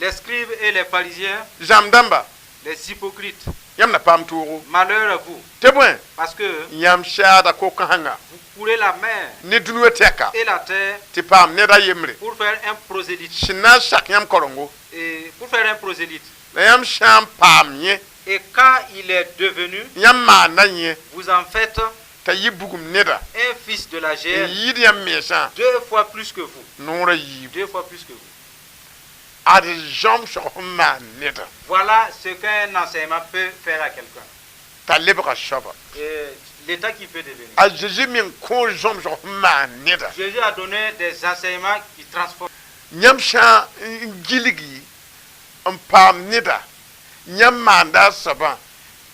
Les scribes et les pharisiens, zãmb dãmba, les hypocrites, yãmb na paam toogo. Malheur à vous, Tɩ bõe, parce que yãmb saada ko-kãsenga vous courez la mer ne dũniyã tɛka et la terre tɩ paam ned a yembre pour faire un prosélyte. sẽn na n sak yãmb karengo. Et pour faire un prosélyte. La yãmb sã n paam yẽ, Et quand il est devenu, yãmb maanda yẽ vous en faites t'a yɩ bugum neda un fils de la n géhenne yɩɩd yãmb mensã deux fois plus que vous. noorã yiibu. Deux fois plus que vous. Ad zãmsg sẽn maan neda Voilà ce qu'un enseignement peut faire à quelqu'un. t'a lebga soaba. Et l'état qu'il peut devenir. A Zeezi meng kõ zãmsg sẽn maan neda. Jésus a donné des enseignements qui transforment. Yãmb sã n gilgi n paam neda yãmb maanda a soabã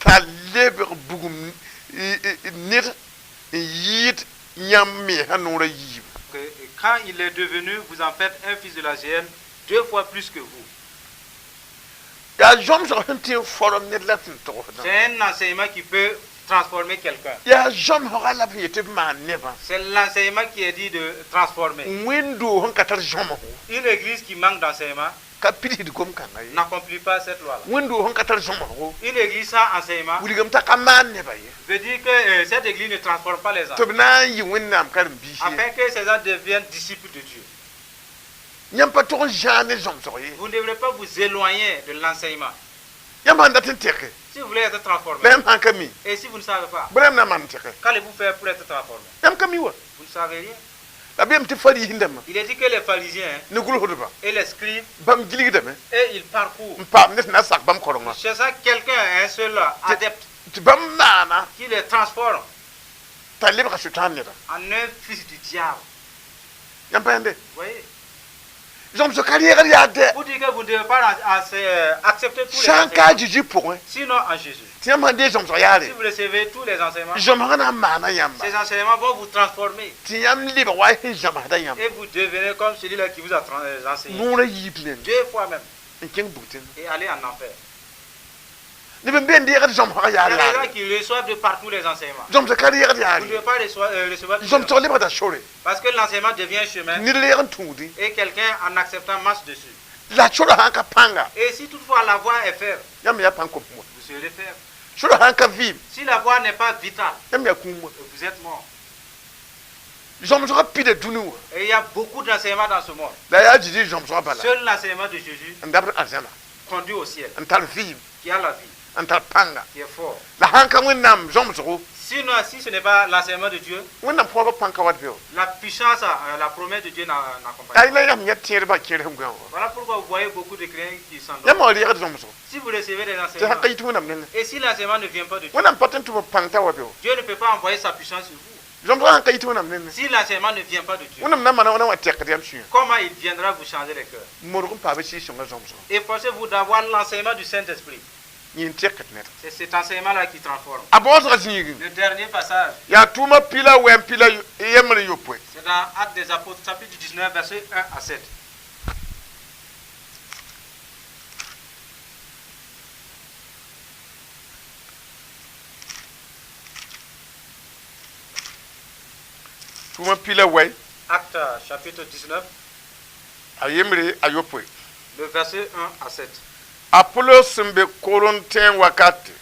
t'a lebg bugum ned n yɩɩd yãmb mensã noorã yiibu. Que quand il est devenu, vous en faites un fils de la géhenne deux fois plus que vous. Yaa zãmsg sẽn tɩ n form ned la sẽn togsdã. C'est un enseignement qui peut transformer quelqu'un. Yaa zãmsga la b sẽn yet tɩ b maan nebã. C'est l'enseignement qui est dit de transformer. Wẽnd-doog sẽn ka tar zãmsgo Une église qui manque d'enseignement ka pidsd gom-kãnga ye. N'accomplit pas cette loi-là. Wẽnd-doog sẽn ka tar zãmsgo Une église sans enseignement wilgame t'a ka maan nebã ye. Veut dire que cette église ne transforme pas les gens. Tɩ b na n yɩ Wẽnnaam karen-biis ye. Afin que ces gens deviennent disciples de Dieu. Yãmb pa tog n zãag ne zãmsg ye. Vous ne devrez pas vous éloigner de l'enseignement. Yãmb sãn dat n tɛke, Si vous voulez être transformé, la yãmb sãn ka mi, et si vous ne savez pas, bõe yãmb na n maan n tɛke? Qu'allez-vous faire pour être transformé? Yãmb ka mi wa. Vous ne savez rien. La b yeelame tɩ fariis dãmbã Il est dit que les pharisiens ne gʋlsdbã, et les scribes, bãmb gilgdame et ils parcourent. n paam ned sẽn na n sak bãmb karengã. Cherchant quelqu'un, un seul adepte, Tɩ bãmb maana qui les transforme t'a lebga sʋtãan neda. En un fils du diable. Yãmb pa yãnde. Vous voyez? Zãmsg ka reegd yaa dɛ. Vous dites que vous ne devez pas accepter tous les Sã n ka a enseignements, Zeezi pʋgẽ, sinon en Jésus. Tɩ yãmb sãn deeg zãmsg yaare, Si vous recevez tous les enseignements, zãmsgã na n maana yãmba ces enseignements vont vous transformer tɩ yãmb lebg wa y sẽn zãmsda yãmb et vous devenez comme celui-là qui vous a enseigné. noorã yiib neng Deux fois même n kẽng bug-tẽngã. Et aller en enfer. Neb n be n deegd zãmsgã Il y yaa a des gens laare. qui reçoivent de partout les enseignements. Zãmsg ka reegd Vous yaare. ne devez pas recevoir tous les Zãmsg lebgda sore. Parce que l'enseignement devient un chemin Ned leeg n tũudi. Et quelqu'un en acceptant marche dessus. La sorã sãn ka pãnga, Et si toutefois la voie est faible, yãmb yaa pãng kom wã. Vous serez faible. Sorã sãn ka vɩɩm, Si la voie n'est pas vitale, yãmb yaa kũum wã. Vous êtes mort. Zãmsgã pida dũni wã. Et il y a beaucoup d'enseignements dans ce monde. La yaa Zeezi zãmsgã bala Seul l'enseignement de Jésus n dabd arzãna conduit au ciel, n tar vɩɩm. Qui a la vie. N tar pãnga. Qui est fort. La sãn ka Wẽnnaam zõmsgo, Sinon, si ce n'est pas l'enseignement de Dieu, Wẽnnaam kõoba pãn ka wat be. La puissance, la promesse de Dieu n'accompagne Ay pas. la yam yã tẽedbã kẽer sẽn gõe wã. Voilà pourquoi vous voyez beaucoup de chrétiens qui s'endorment. Yãmb wa reegd zõmsgo Si vous recevez des tɩ sãn enseignements, ka yit Wẽnnaam nengẽ, et si l'enseignement ne vient pas de Dieu, Wẽnnaam pa tõe n tʋm b pãng t'a wa be. Dieu ne peut pas envoyer sa puissance sur vous. Zõmsgã sãn ka yit Wẽnnaam nengẽ, Si l'enseignement ne vient pas de Dieu, Wẽnnaam na n maana wã wa tɛkd yam sũyã. Comment il viendra vous changer les cœurs? Modg n paam Sɩɩg-sõngã zõmsgo. Efforcez-vous d'avoir l'enseignement du Saint-Esprit. Yẽ n tɛkd ned. C'est cet enseignement-là qui transforme. A baoosgã zĩigẽ Le dernier passage, yaa tʋʋma pila wɛm pila yembr yopoe. C'est dans Actes des Apôtres, chapitre 19, versets 1 à 7. Tʋʋma pila wɛ Actes, chapitre 19, a yembre a yopoe. Le verset 1 à 7. Apollos sẽn be Korẽnt wakate,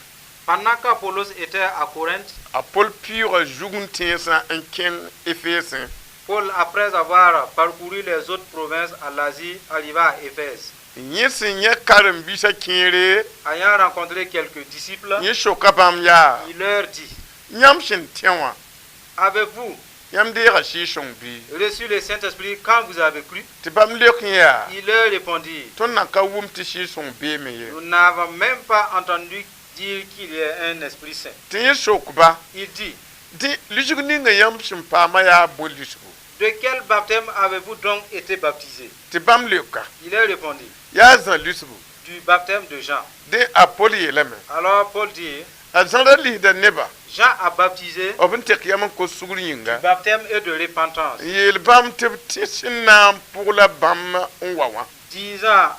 Pendant qu'Apollos était à Corinthe, a Pol pɩʋʋga zug n tẽesã n kẽng Efesẽ. Paul, après avoir parcouru les autres provinces à l'Asie, arriva à Éphèse. Yẽ sẽn yẽ karen-biisã kẽere, Ayant rencontré quelques disciples, yẽ soka bãmb yaa, il leur dit, yãmb sẽn tẽ wã, Avez-vous yãmb deega Sɩɩg-sõng bɩ? Reçu le Saint-Esprit quand vous avez cru? Tɩ bãmb leok yaa, Il leur répondit, tõnd nan ka wʋm tɩ Sɩɩg-sõng beeme ye. Nous n'avons même pas entendu dire qu'il y ait un Esprit Saint. Tɩ yẽ sokba, Il dit, dẽ lisg ninga yãmb sẽn paamã yaa bõe lisgo? De quel baptême avez-vous donc été baptisé? Tɩ bãmb leoka, Il leur répondit, yaa Zã lisgo. Du baptême de Jean. Dẽ a Pol yeelame, Alors Paul dit, a Zã ra lisda neba Jean a baptisé b n tek yam n kos sugr du yĩnga baptême et de repentance, n yeel bãmb tɩ b tẽ sẽn na n pʋgla bãmb n wa wã, disant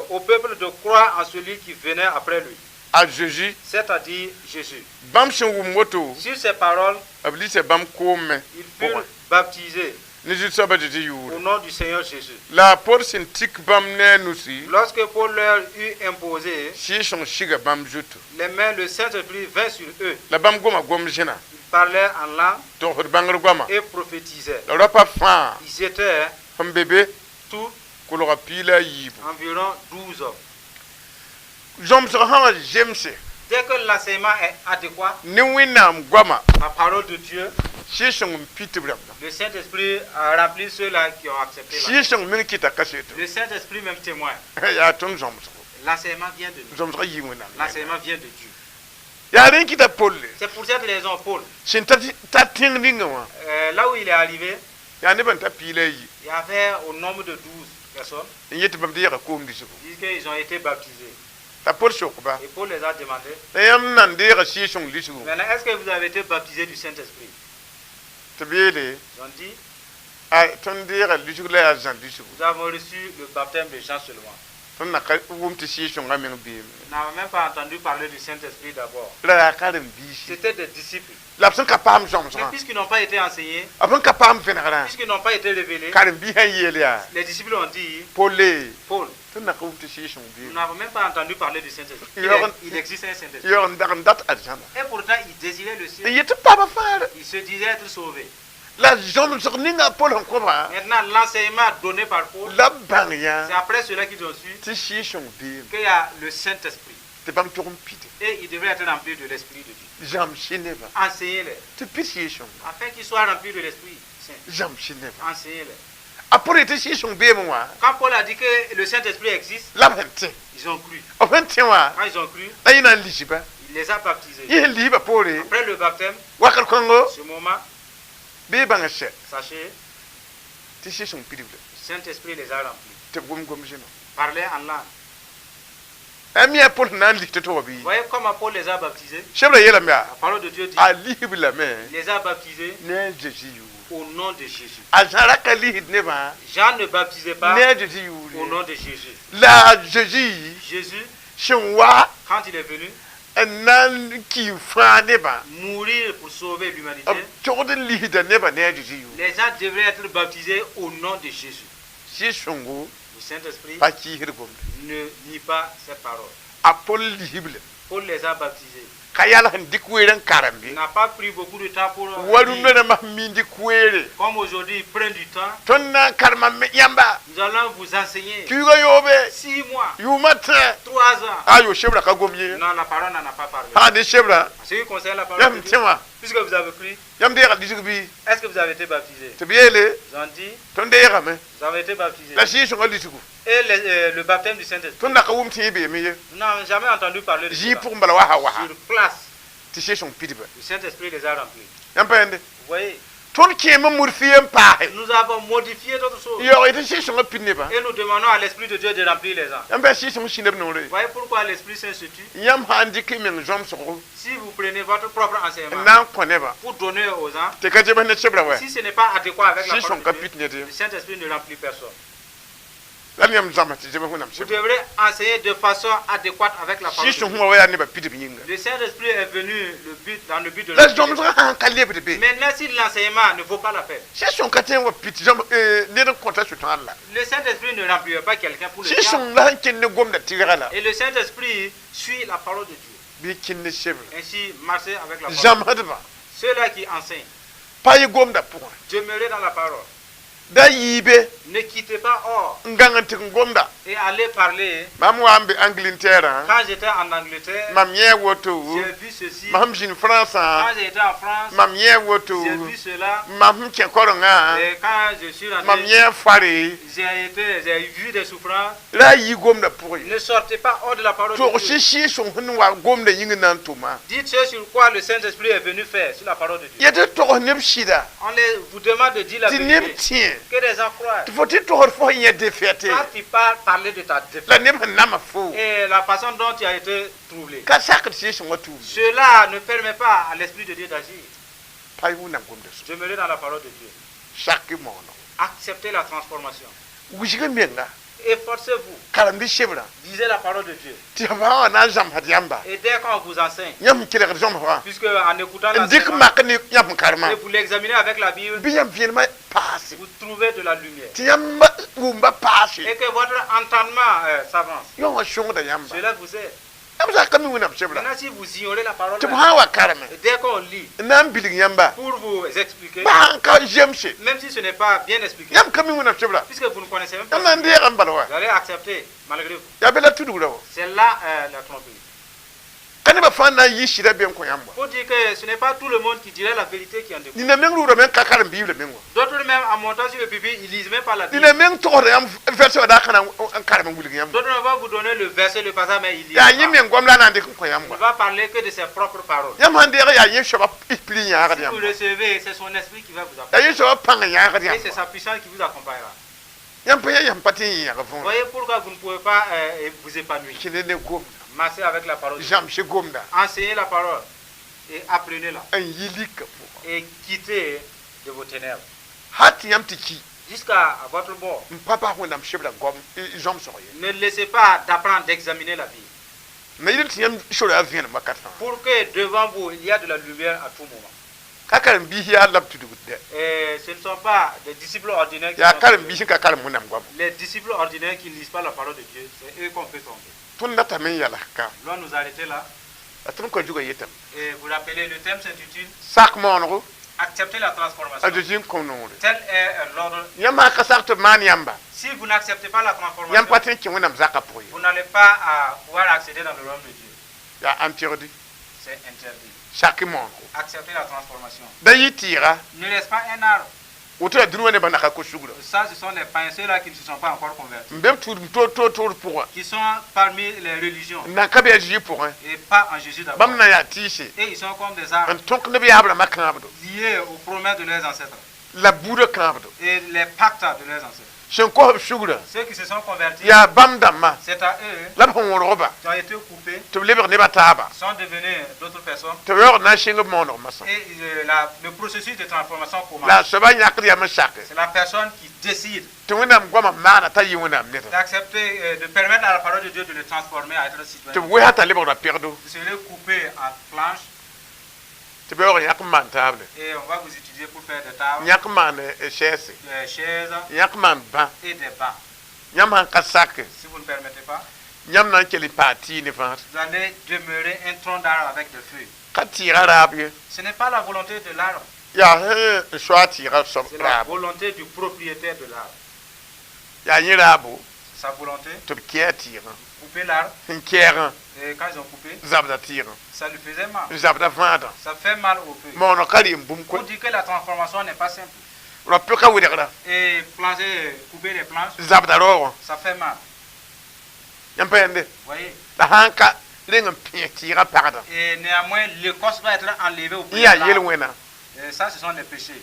au peuple de croire en celui qui venait après lui, a Zeezi. C'est-à-dire Jésus. Bãmb sẽn wʋm woto, Sur ces paroles, b lisa bãmb koomẽ ils furent pʋgẽ baptisés ne Zu-soabã Zezi au yʋʋre. Nom du Seigneur Jésus. La a Pol sẽn tik bãmb ne a nusi, Lorsque Paul leur eut imposé Sɩɩg-sõng siga bãmb zutu, les mains, le Saint-Esprit vint sur eux. La bãmb goma gom zẽna, Ils parlaient en langue togsd bãngr goama. Et prophétisaient. La rapa fãa Ils étaient sẽn be be tous kolga piig la a yiibu. Environ 12 hommes. Zõmsg sã wã zemse Dès que l'enseignement est adéquat, ne Wẽnnaam goama, la parole de Dieu, Sɩɩg-sõng n pit b rãmbã. Le Saint-Esprit a rempli ceux-là qui ont accepté. Sɩɩg-sõng meng kɩta kaseto. Le Saint-Esprit même témoigne. Yaa tõnd zõmsgo. L'enseignement vient de nous. Zõmsgã yii Wẽnnaam. L'enseignement vient de Dieu. Yaa rẽ kɩta Polle C'est pour cette raison, Paul, sẽn ta tẽng ninga wã, là où il est arrivé, yaa nebã n ta piig la a yi il y avait au nombre de 12 personnes. N yet tɩ bãmb tɩ yaga koom disgo. Ils disent qu'ils ont été baptisés. T'a Pol sokba, Et Paul les a demandé, la yãmb nan deega Sɩɩg-sõng lisgo? Maintenant, est-ce que vous avez été baptisés du Saint-Esprit? Tɩ b yeele, Ils ont dit, a tõnd deega lisg la yaa Zã lisgo. Nous avons reçu le baptême de Jean seulement. Tõnd na ka wʋm tɩ Sɩɩg-sõngã meng beeme. Nous n'avons même pas entendu parler du Saint-Esprit d'abord. La yaa karen-biisi. C'était des disciples. La b sẽn ka paam Mais zõmsgã, puisqu'ils n'ont pas été enseignés, b sẽn ka paam vẽnegrã, puisqu'ils n'ont pas été révélés, karen-biisã yeel yaa, les disciples ont dit, Pole, Paul, tõnd na ka wʋm tɩ Sɩɩg-sõng nous beeme. n'avons même pas entendu parler du Saint-Esprit. Il y aura- Il existe un Saint-Esprit. Yaoog n dag n dat arzãna. Et pourtant, il désirait le N ciel. yet tɩ paama fãagre. Il se disait être sauvé. La zõmsg ninga a Pol sẽn kõba, Maintenant, l'enseignement donné par Paul, la b bãng yã c'est après cela qu'ils ont su tɩ Sɩɩg-sõng beeme, qu'il y a le Saint-Esprit. Tɩ bãmb tog n pite. Et il devrait être rempli de l'Esprit de Dieu. Zãmsɩ nebã Enseignez-les, tɩ pit Sɩɩg-sõng. Afin qu'ils soient remplis de l'Esprit Saint. Zãmsɩ nebã. Enseignez-les. A Pol yetɩ Sɩɩg-sõng beeme wã, Quand Paul a dit que le Saint-Esprit existe, la b sẽn tẽ. Ils ont cru. B sẽn tẽ wã, Quand ils ont cru, la yẽ na n lisba. Il les a baptisés. Yẽ sẽn lisbã poore, Après le baptême, wakat kãngo, ce moment, bɩ y bãng sɛ sachez, tɩ Sɩɩg-sõng pidb la, le Saint-Esprit les a remplis. Tɩ b gom gom zẽna. Parlaient en langue. A mi a Pol sẽn na n lis tɩ tʋga bɩ? Vous voyez comment Paul les a baptisés? Sebra yeelame yaa, La parole de Dieu dit, a lisb lame il les a baptisés ne a Zezi yʋʋre. Au nom de Jésus. A Zã ra ka lisd nebã Jean ne baptisait pas ne a Zezi au yʋʋre. Nom de Jésus. La a Zezi Jésus, sẽn wa quand il est venu n na n kii fãa nebã, mourir pour sauver l'humanité, b togd n lisda nebã ne a Zezi yʋʋre. Les gens devraient être baptisés au nom de Jésus. Sɩɩg-sõngo Le Saint-Esprit pa kiisd gomda. Ne nie pas cette parole. A Pol lisb la. Paul les a baptisés. Ka yals n dɩk weer n karem Il bɩ. N'a pas pris beaucoup de temps pour Wa dire. rũndã rãmbã sẽn mi n dɩk weere. Comme aujourd'hui, ils prennent du temps. Tõnd na n karema yãmba. Nous allons vous enseigner. Kiuugã yoobe. 6 mois, Yʋʋmã tẽ. 3 ans. A yo sebra ka gom ye. Non, la parole n'en a pas parlé. Sã ne sebra. En ce qui concerne la parole Yãmb de Dieu, tẽ wã. puisque vous avez cru, Yãmb deega lisg bɩ. Est-ce que vous avez été baptisé? Tɩ b yeele. Ils ont dit, Tõnd deegame. Vous avez été baptisé. La Sɩɩg-sõngã lisgu. Et le baptême du Saint-Esprit. Tõnd na ka wʋm tɩ yẽ beeme ye. Nous n'avons jamais entendu parler de Zĩig cela. pʋgẽ bala wasa wasa. Sur place, Tɩ Sɩɩg-sõng pidba. Le Saint-Esprit les a remplis. Yãmb pa yẽnde. Vous voyez, Tõnd kẽem n mudf n paase. Nous avons modifié d'autres choses. Yaoog tɩ Sɩɩg-sõngã pid nebã. Et nous demandons à l'Esprit de Dieu de remplir les gens. Yãmb pa Sɩɩg-sõng sĩnd b noore. Vous voyez pourquoi l'Esprit Saint se tue? Yãmb sã n dɩk meng zõmsgo Si vous prenez votre propre enseignement n na n kõ nebã. Pour donner aux gens, Tɩ ka zems ne sebra wɛ. Si ce n'est pas adéquat avec la Sɩɩg-sõng parole ka de Dieu, pid ned ye. Le Saint-Esprit ne remplit personne. La yãmb zãms tɩ zems Wẽnnaam Vous sebra. devrez enseigner de façon adéquate avec la parole de Sɩɩg-sõng Dieu. wa yaa nebã pidb yĩnga. Le Saint-Esprit est venu dans le but de La remplir les zõmsgã sãn ka lebd be. Gens. Maintenant, si l'enseignement ne vaut pas la peine, Sɩɩg-sõng ka tõe n wa pit zãmb ned n kõta sʋtãan la. Le Saint-Esprit ne remplirait pas quelqu'un pour le diable. Sɩɩg-sõng la sẽn kẽnd ne gomda tɩgra la. Et le Saint-Esprit suit la parole de Dieu. Bɩ kẽnd ne sebra. Ainsi, marchez avec la parole. Zãmsdbã. Ceux-là qui enseignent, Pa yɩ gomda pʋgẽ. Demeurez dans la parole. Da yiibe Ne quittez pas hors n gãng n tɩg n gomda. Et allez parler. Mam wa n be Angleterre. Quand j'étais en Angleterre, Mam yẽ woto. J'ai vu ceci. Mam sẽn zĩnd France. Quand j'étais en France, Mam yẽ woto. J'ai vu cela. Mam sẽn kẽ korengã. Et quand je suis Mam rentré, yẽ foare. j'ai vu des souffrances. La yi gomda pʋgẽ. Ne sortez pas hors de la parole de Tog Dieu. sɩ Sɩɩg-sõng sẽn wa gomda yĩng na n tʋma. Dites ce sur quoi le Saint-Esprit est venu faire, sur la parole de Dieu. Yet tɩ togs neb sɩda. On vous demande de dire la Tɩ neb vérité. tẽ. Que les gens croient. Tɩ fo tɩ togsd fo sẽn yẽ défaite. Quand tu parles, parler de ta La défaite neb sẽn nama fo. Et la façon dont tu as été troublé. Ka sakd Sɩɩg-sõngã tʋʋm. Cela ne permet pas à l'Esprit de Dieu d'agir. Pa yɩ Wẽnnaam gomda so. Demeurez dans la parole de Dieu. Sak moono. Acceptez la transformation. Wilg menga. Efforcez-vous. Karem bɩ sebra. Lisez la parole de Dieu. Tɩ f wã na n zãmsd yãmba. Et dès qu'on vous enseigne, Yãmb kelgd zõmsgã. Puisque en écoutant N dɩk l'enseignement, mak ne yãmb sẽn karemã. Et vous l'examinez avec la Bible, Bɩ yãmb vẽenemã paase. Vous trouvez de la lumière. Tɩ yãmb wʋmba paase. Et que votre entendement s'avance. Yõ wã sõgda yãmba. Cela vous aide. Yãmb sã ka mi Wẽnnaam sebra. Maintenant, si vous ignorez la parole, Tɩ b sã n wa kareme. Et dès qu'on lit, N na n bilg yãmba. Pour vous expliquer, Ba sãn ka zemse. Même si ce n'est pas bien expliqué, Yãmb ka mi Wẽnnaam sebra. Puisque vous ne connaissez même pas, Yãmb na n deega n bala wa. Vous allez accepter malgré vous. Yaa be la tudgra wa. C'est là la tromperie. Ka nebã fãa na n yɩ sɩda be n kõ yãmb wa. Faut dire que ce n'est pas tout le monde qui dirait la vérité qui en découle. Nina meng rʋʋda meng ka karem Biiblã meng wa. D'autres même, en montant sur le pupitre, ils lisent même pas la Bible. Nina meng togsda yãmb verset wa daakã na n karem n wilg yãmb wa. D'autres vont vous donner le verset, le passage, mais ils lisent Yaa yẽ pas. meng goam la a na n dɩk n kõ yãmb Il wa. va parler que de ses propres paroles. Yãmb sãn deeg yaa yẽ soaba esprit yãagd Si yãmb vous wa. recevez, c'est son esprit qui va vous Yaa accompagner. yẽ soaba pãng yãagd Et yãmb c'est wa. sa puissance qui vous accompagnera. Yãmb pa yã yãmb pa tɩ n yãg Vous võor. voyez pourquoi vous ne pouvez pas vous épanouir. Kẽne ne gomda. Marchez avec la parole de Dieu. Zãmse gomda. Enseignez la parole et apprenez-la. N yi lika pʋgã. Et quittez de vos ténèbres. Hal tɩ yãmb tɩ ki. Jusqu'à votre bord. N pa bas Wẽnnaam sebra goam zãmsg ye. Ne laissez pas d'apprendre, d'examiner la vie. Na yɩl tɩ yãmb sora yaa vẽenem wakat fãa. Pour que devant vous, il y a de la lumière à tout moment. Ka karen-biis yaa la b tudgd dɛ. Et ce ne sont pas des disciples ordinaires qui Yaa sont karen-biis sẽn ka karem Wẽnnaam goam. Les disciples ordinaires qui ne lisent pas la parole de Dieu, c'est eux qu'on peut tromper. Tõnd datame n yals ka. Nous allons nous arrêter là. La tõnd kõ zugã yetame. Et vous rappelez, le thème s'intitule Sak moonego. Accepter la transformation. A Zeezi n kõ noore. Tel est l'ordre. Yãmb sã ka sak tɩ b maan yãmba. Si vous n'acceptez pas la transformation, Yãmb pa tõe n kẽ Wẽnnaam zakã pʋgẽ ye. Vous n'allez pas à pouvoir accéder dans le royaume de Dieu. Yaa interdit. C'est interdit. Sak moonego. Acceptez la transformation. Da yɩ tɩɩga. Ne reste pas un arbre. Woto yaa dũni wã nebã naka ko-sugrã. Ça, ce sont les païens, ceux-là qui ne se sont pas encore convertis. N be b tũudum toor-toor pʋgã. Qui sont parmi les religions N nan ka be a Zeezi pʋgẽ. Et pas en Jésus d'abord. Bãmb na n yaa tɩɩse. Et ils sont comme des arbres N tõk neb yaab rãmbã kãabdo. Liés aux promesses de leurs ancêtres La buudã kãabdo. Et les pactes de leurs ancêtres. Sẽn kos b sugrã. Ceux qui se sont convertis, Yaa bãmb dãmbã. C'est à eux La b sẽn wõrgba. Qui ont été coupés, Tɩ b lebg nebã taaba. Sont devenus d'autres personnes. Tɩ b yaoog na n sɩng b mooneg masã. Et le processus de transformation commence. La a soaba yãkd yam n sake. C'est la personne qui décide Tɩ Wẽnnaam goamã maana t'a yɩ Wẽnnaam nedã. D'accepter, de permettre à la parole de Dieu de le transformer à être un citoyen. Tɩ b wesa t'a lebg ra-pegdo. Vous serez coupé en planches Tɩ b yaoog n yãk n maan taable. Et on va vous utiliser pour faire des tables, Yãk n maan sɛɛse. Des chaises Yãk n maan bã. Et des bancs. Yãmb sãn ka sake. Si vous ne permettez pas, Yãmb na n kell n paa tɩɩg ne fãasd. Vous allez demeurer un tronc d'arbre avec des feuilles. Ka tɩɩga raab ye. Ce n'est pas la volonté de l'arbre, Yaa sẽn n soa tɩɩga soab c'est la raabo. Volonté du propriétaire de l'arbre. Yaa yẽ raabo C'est sa volonté. Tɩ b kɛɛ tɩɩgã. Couper l'arbre, Sẽn kɛɛgã et quand ils ont coupé, zabda tɩɩgã. Ça lui faisait mal. N zabda fãadã. Ça fait mal aux feuilles. Maooneg ka rem bũmb Pour koe. dire que la transformation n'est pas simple. Rao-pɩka wɩdgra. Et plancher, couper les planches, Zabda raoogã. Ça fait mal. Yãmb pa yãnde. Vous voyez? La sã n ka reng n pẽes tɩɩgã pagdã. Et néanmoins, l'écorce va être enlevée au N yaa de l'arbre. yel-wẽna. Et ça, ce sont les péchés.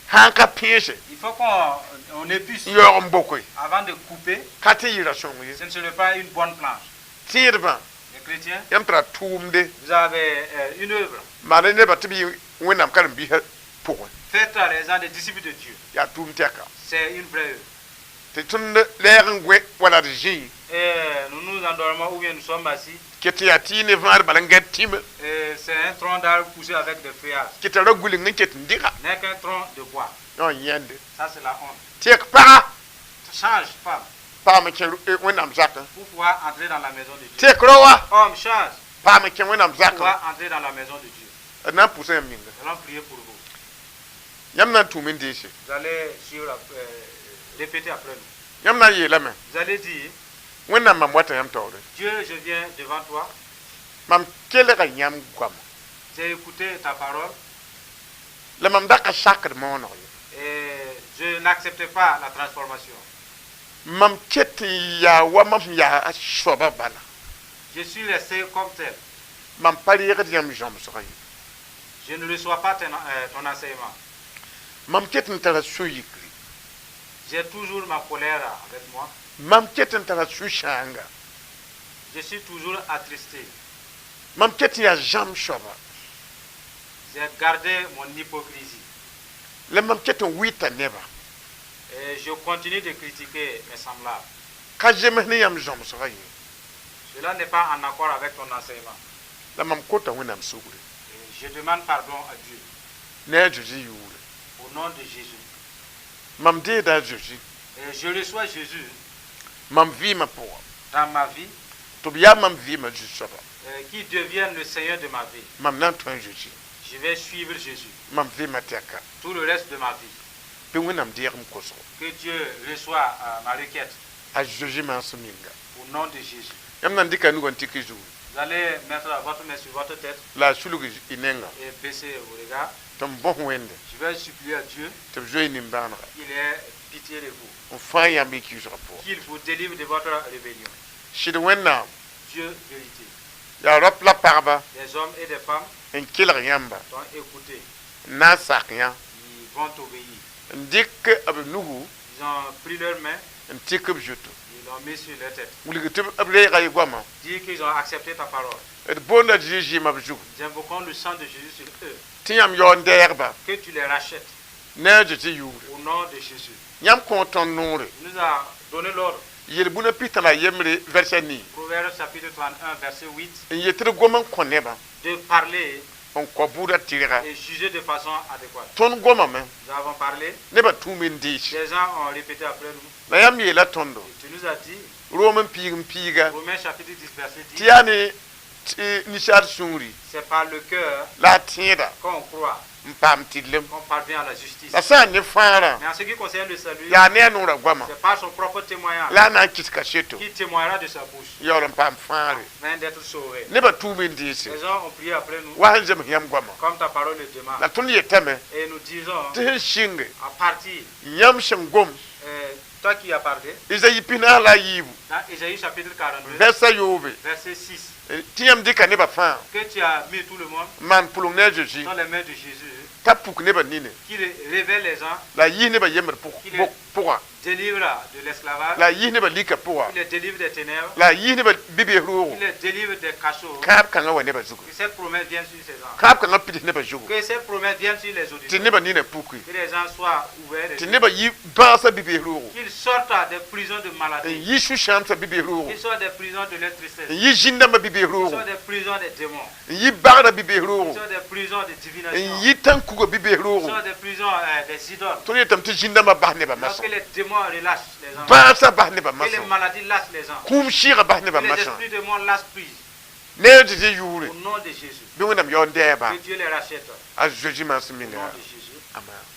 Sã n ka pẽese Il faut qu'on on épluche n yaoog n bokoe avant de couper. Ka tɩ yɩɩra sõng ye. Ce ne serait pas une bonne planche. Tẽedbã Les chrétiens, yãmb tara tʋʋmde vous avez une œuvre. Maan nebã tɩ b yɩ Wẽnnaam karen-biisã pʋgẽ. Faites les gens des disciples de Dieu. Yaa tʋʋm tɛka. C'est une vraie œuvre. Tɩ tõnd lɛɛg n goe wala d zĩi Et nous nous endormons ou bien nous sommes assis. Ket tɩ yaa tɩɩg ne vãad bala n gɛd tĩme. Et c'est un tronc d'arbre poussé avec des feuillages. Kɩ t'a ra guling n ket n dɩga. N'est qu'un tronc de bois. Yã n yãnde. Ça, c'est la honte. Tɩ paga Change, femme, paam n kẽ Wẽnnaam zakẽ. Pour pouvoir entrer dans la maison de Dieu. Tɩ rao wa Homme, change paam n kẽ Wẽnnaam pour zakẽ. Pouvoir entrer dans la maison de Dieu. D na n pʋsa yãmb ninga. Nous allons prier pour vous. Yãmb na n tũum n deese. Vous allez suivre, répéter après nous. Yãmb na n yeelame. Vous allez dire, Wẽnnaam mam wata yãmb taoore. Dieu, je viens devant toi. Mam kelga yãmb goama. J'ai écouté ta parole La mam da ka sakd mooneg ye. Et je n'acceptais pas la transformation. Mam ket n yaa wa mam sẽn yaa a soaba bala. Je suis resté comme tel. Mam pa reegd yãmb zãmsga ye. Je ne reçois pas ton enseignement. Mam ket n tara sũ-yikri. J'ai toujours ma colère avec moi. Mam ket n tara sũ-sãanga. Je suis toujours attristé. Mam ket n yaa zãm soaba. J'ai gardé mon hypocrisie. La mam ket n wɩta nebã. Et je continue de critiquer mes semblables. Ka zems ne yãmb zãmsga ye. Cela n'est pas en accord avec ton enseignement. La mam kota Wẽnnaam sugre. Et je demande pardon à Dieu Ne a Zeezi yʋʋre. Au nom de Jésus. Mam deeda a Zeezi. Et je reçois Jésus Mam vɩɩmã pʋgã. Dans ma vie, Tɩ b yaa mam vɩɩmã zu-soaba. Qui devienne le Seigneur de ma vie. Mam na n tõe a Zeezi. Je vais suivre Jésus Mam vɩɩmã tɛka. Tout le reste de ma vie. Tɩ Wẽnnaam deeg m kosgo. Que Dieu reçoit ma requête A Zeezi maasem yĩnga. Au nom de Jésus. Yãmb na n dɩka nugã n tik y zugu. Vous allez mettre votre main sur votre tête La a sulg y nenga. Et baisser vos regards. Tɩ m bõs Wẽnde. Je vais supplier à Dieu Tɩ b zoe nimbãanega. Qu'il ait pitié de vous, N fãa yãmb y kiusgã pʋgã. Qu'il vous délivre de votre rébellion. Sɩd Wẽnnaam. Dieu vérité. Yaa rap la pagba Des hommes et des femmes n kelg yãmba. T'ont écouté. N na n sak yã. Ils vont t'obéir. N dɩk b nugu Ils ont pris leurs mains, n tik b zutu. Ils l'ont mis sur leur tête. Wilg tɩ b reega y goamã. Dis qu'ils ont accepté ta parole. D boonda Zeezi zɩɩmã b zugu. Nous invoquons le sang de Jésus sur eux. Tɩ yãmb yao n dɛɛgba. Que tu les rachètes Ne a Zeezi yʋʋre. Au nom de Jésus. Yãmb kõo tõnd noore. Il nous a donné l'ordre. Yel-bũna pita la yembre vɛrsa nii. Proverbe chapitre 31, verset 8, N yet tɩ d gom n kõ nebã. De parler N kõ buudã tɩrga. Et juger de façon adéquate. Tõnd gomame. Nous avons parlé, Nebã tũum n dees. Des gens ont répété après nous. La yãmb yeela tõndo. Et tu nous as dit, Rom n piig n piiga. Romains chapitre 10, verset Tɩ 10, yaa ne tɩ ninsaal sũuri. C'est par le cœur La a tẽeda. Qu'on croit, N paam tɩrlem. Qu'on parvient à la justice. La sã n ne fãagrã. Mais en ce qui concerne le salut, Yaa ne a noorã goama. C'est par son propre témoignage La a na n kɩs kaseto. Qui témoignera de sa bouche Yaool n paam fãagre. Afin d'être sauvé. Nebã tũum n deese. Les gens ont prié après nous, Wa sẽn zems yãmb goama. Comme ta parole le demande. La tõnd yetame. Et nous disons, Tɩ sẽn sɩnge. À partir, Yãmb sẽn gom. Toi qui as parlé, Izayi pinaas la a yiibu. Dans Ésaïe chapitre 42, Vɛrsa yoobe. Verset 6, Tɩ yãmb dɩka nebã fãa. Que tu as mis tout le monde N maan pʋleng ne a Zeezi. Dans les mains de Jésus, T'a puk nebã nine. Qui révèle les gens, La a yiis nebã yembr pʋga. Délivre de l'esclavage, La a yiis nebã lika pʋga. Qui les délivre des ténèbres, La a yiis nebã bi-bees roogo. Qui les délivre des cachots. Kãab kãngã wa nebã zugu. Que cette promesse vienne sur ces gens. Kãab kãngã pids nebã zugu. Que cette promesse vienne sur les Tɩ auditeurs. nebã nina puki. Que les gens soient ouverts. Tɩ nebã yi bãasã bi-bees roogo. Qu'ils sortent des prisons de N maladie. yi sũ-sãamsã bi-bees roogo. Qu'ils sortent des prisons de leur tristesse. N yi zĩn-dãmbã bi-bees Qu'ils roogo. sortent des prisons des démons. N yi bagrã bi-bees Qu'ils roogo. sortent des prisons de N divination. yi tãn-kug kuga bɩ bees Ce roogo. Sont des prisons, des idoles. Tõnd yetame tɩ zĩn-dãmbã bas nebã masã. Lorsque les démons relâchent les gens, Bãasã bas nebã que les masã. Maladies lâchent les gens, Kũum sɩɩgã bas nebã que les masã. Esprits de mort lâchent prise. Ne a Zeezi yʋʋre. Au nom de Jésus, Bɩ Wẽnnaam yaool n dɛɛba. Que Dieu les rachète. A Zeezi maasem Au yĩnga. Nom de Jésus. Amen.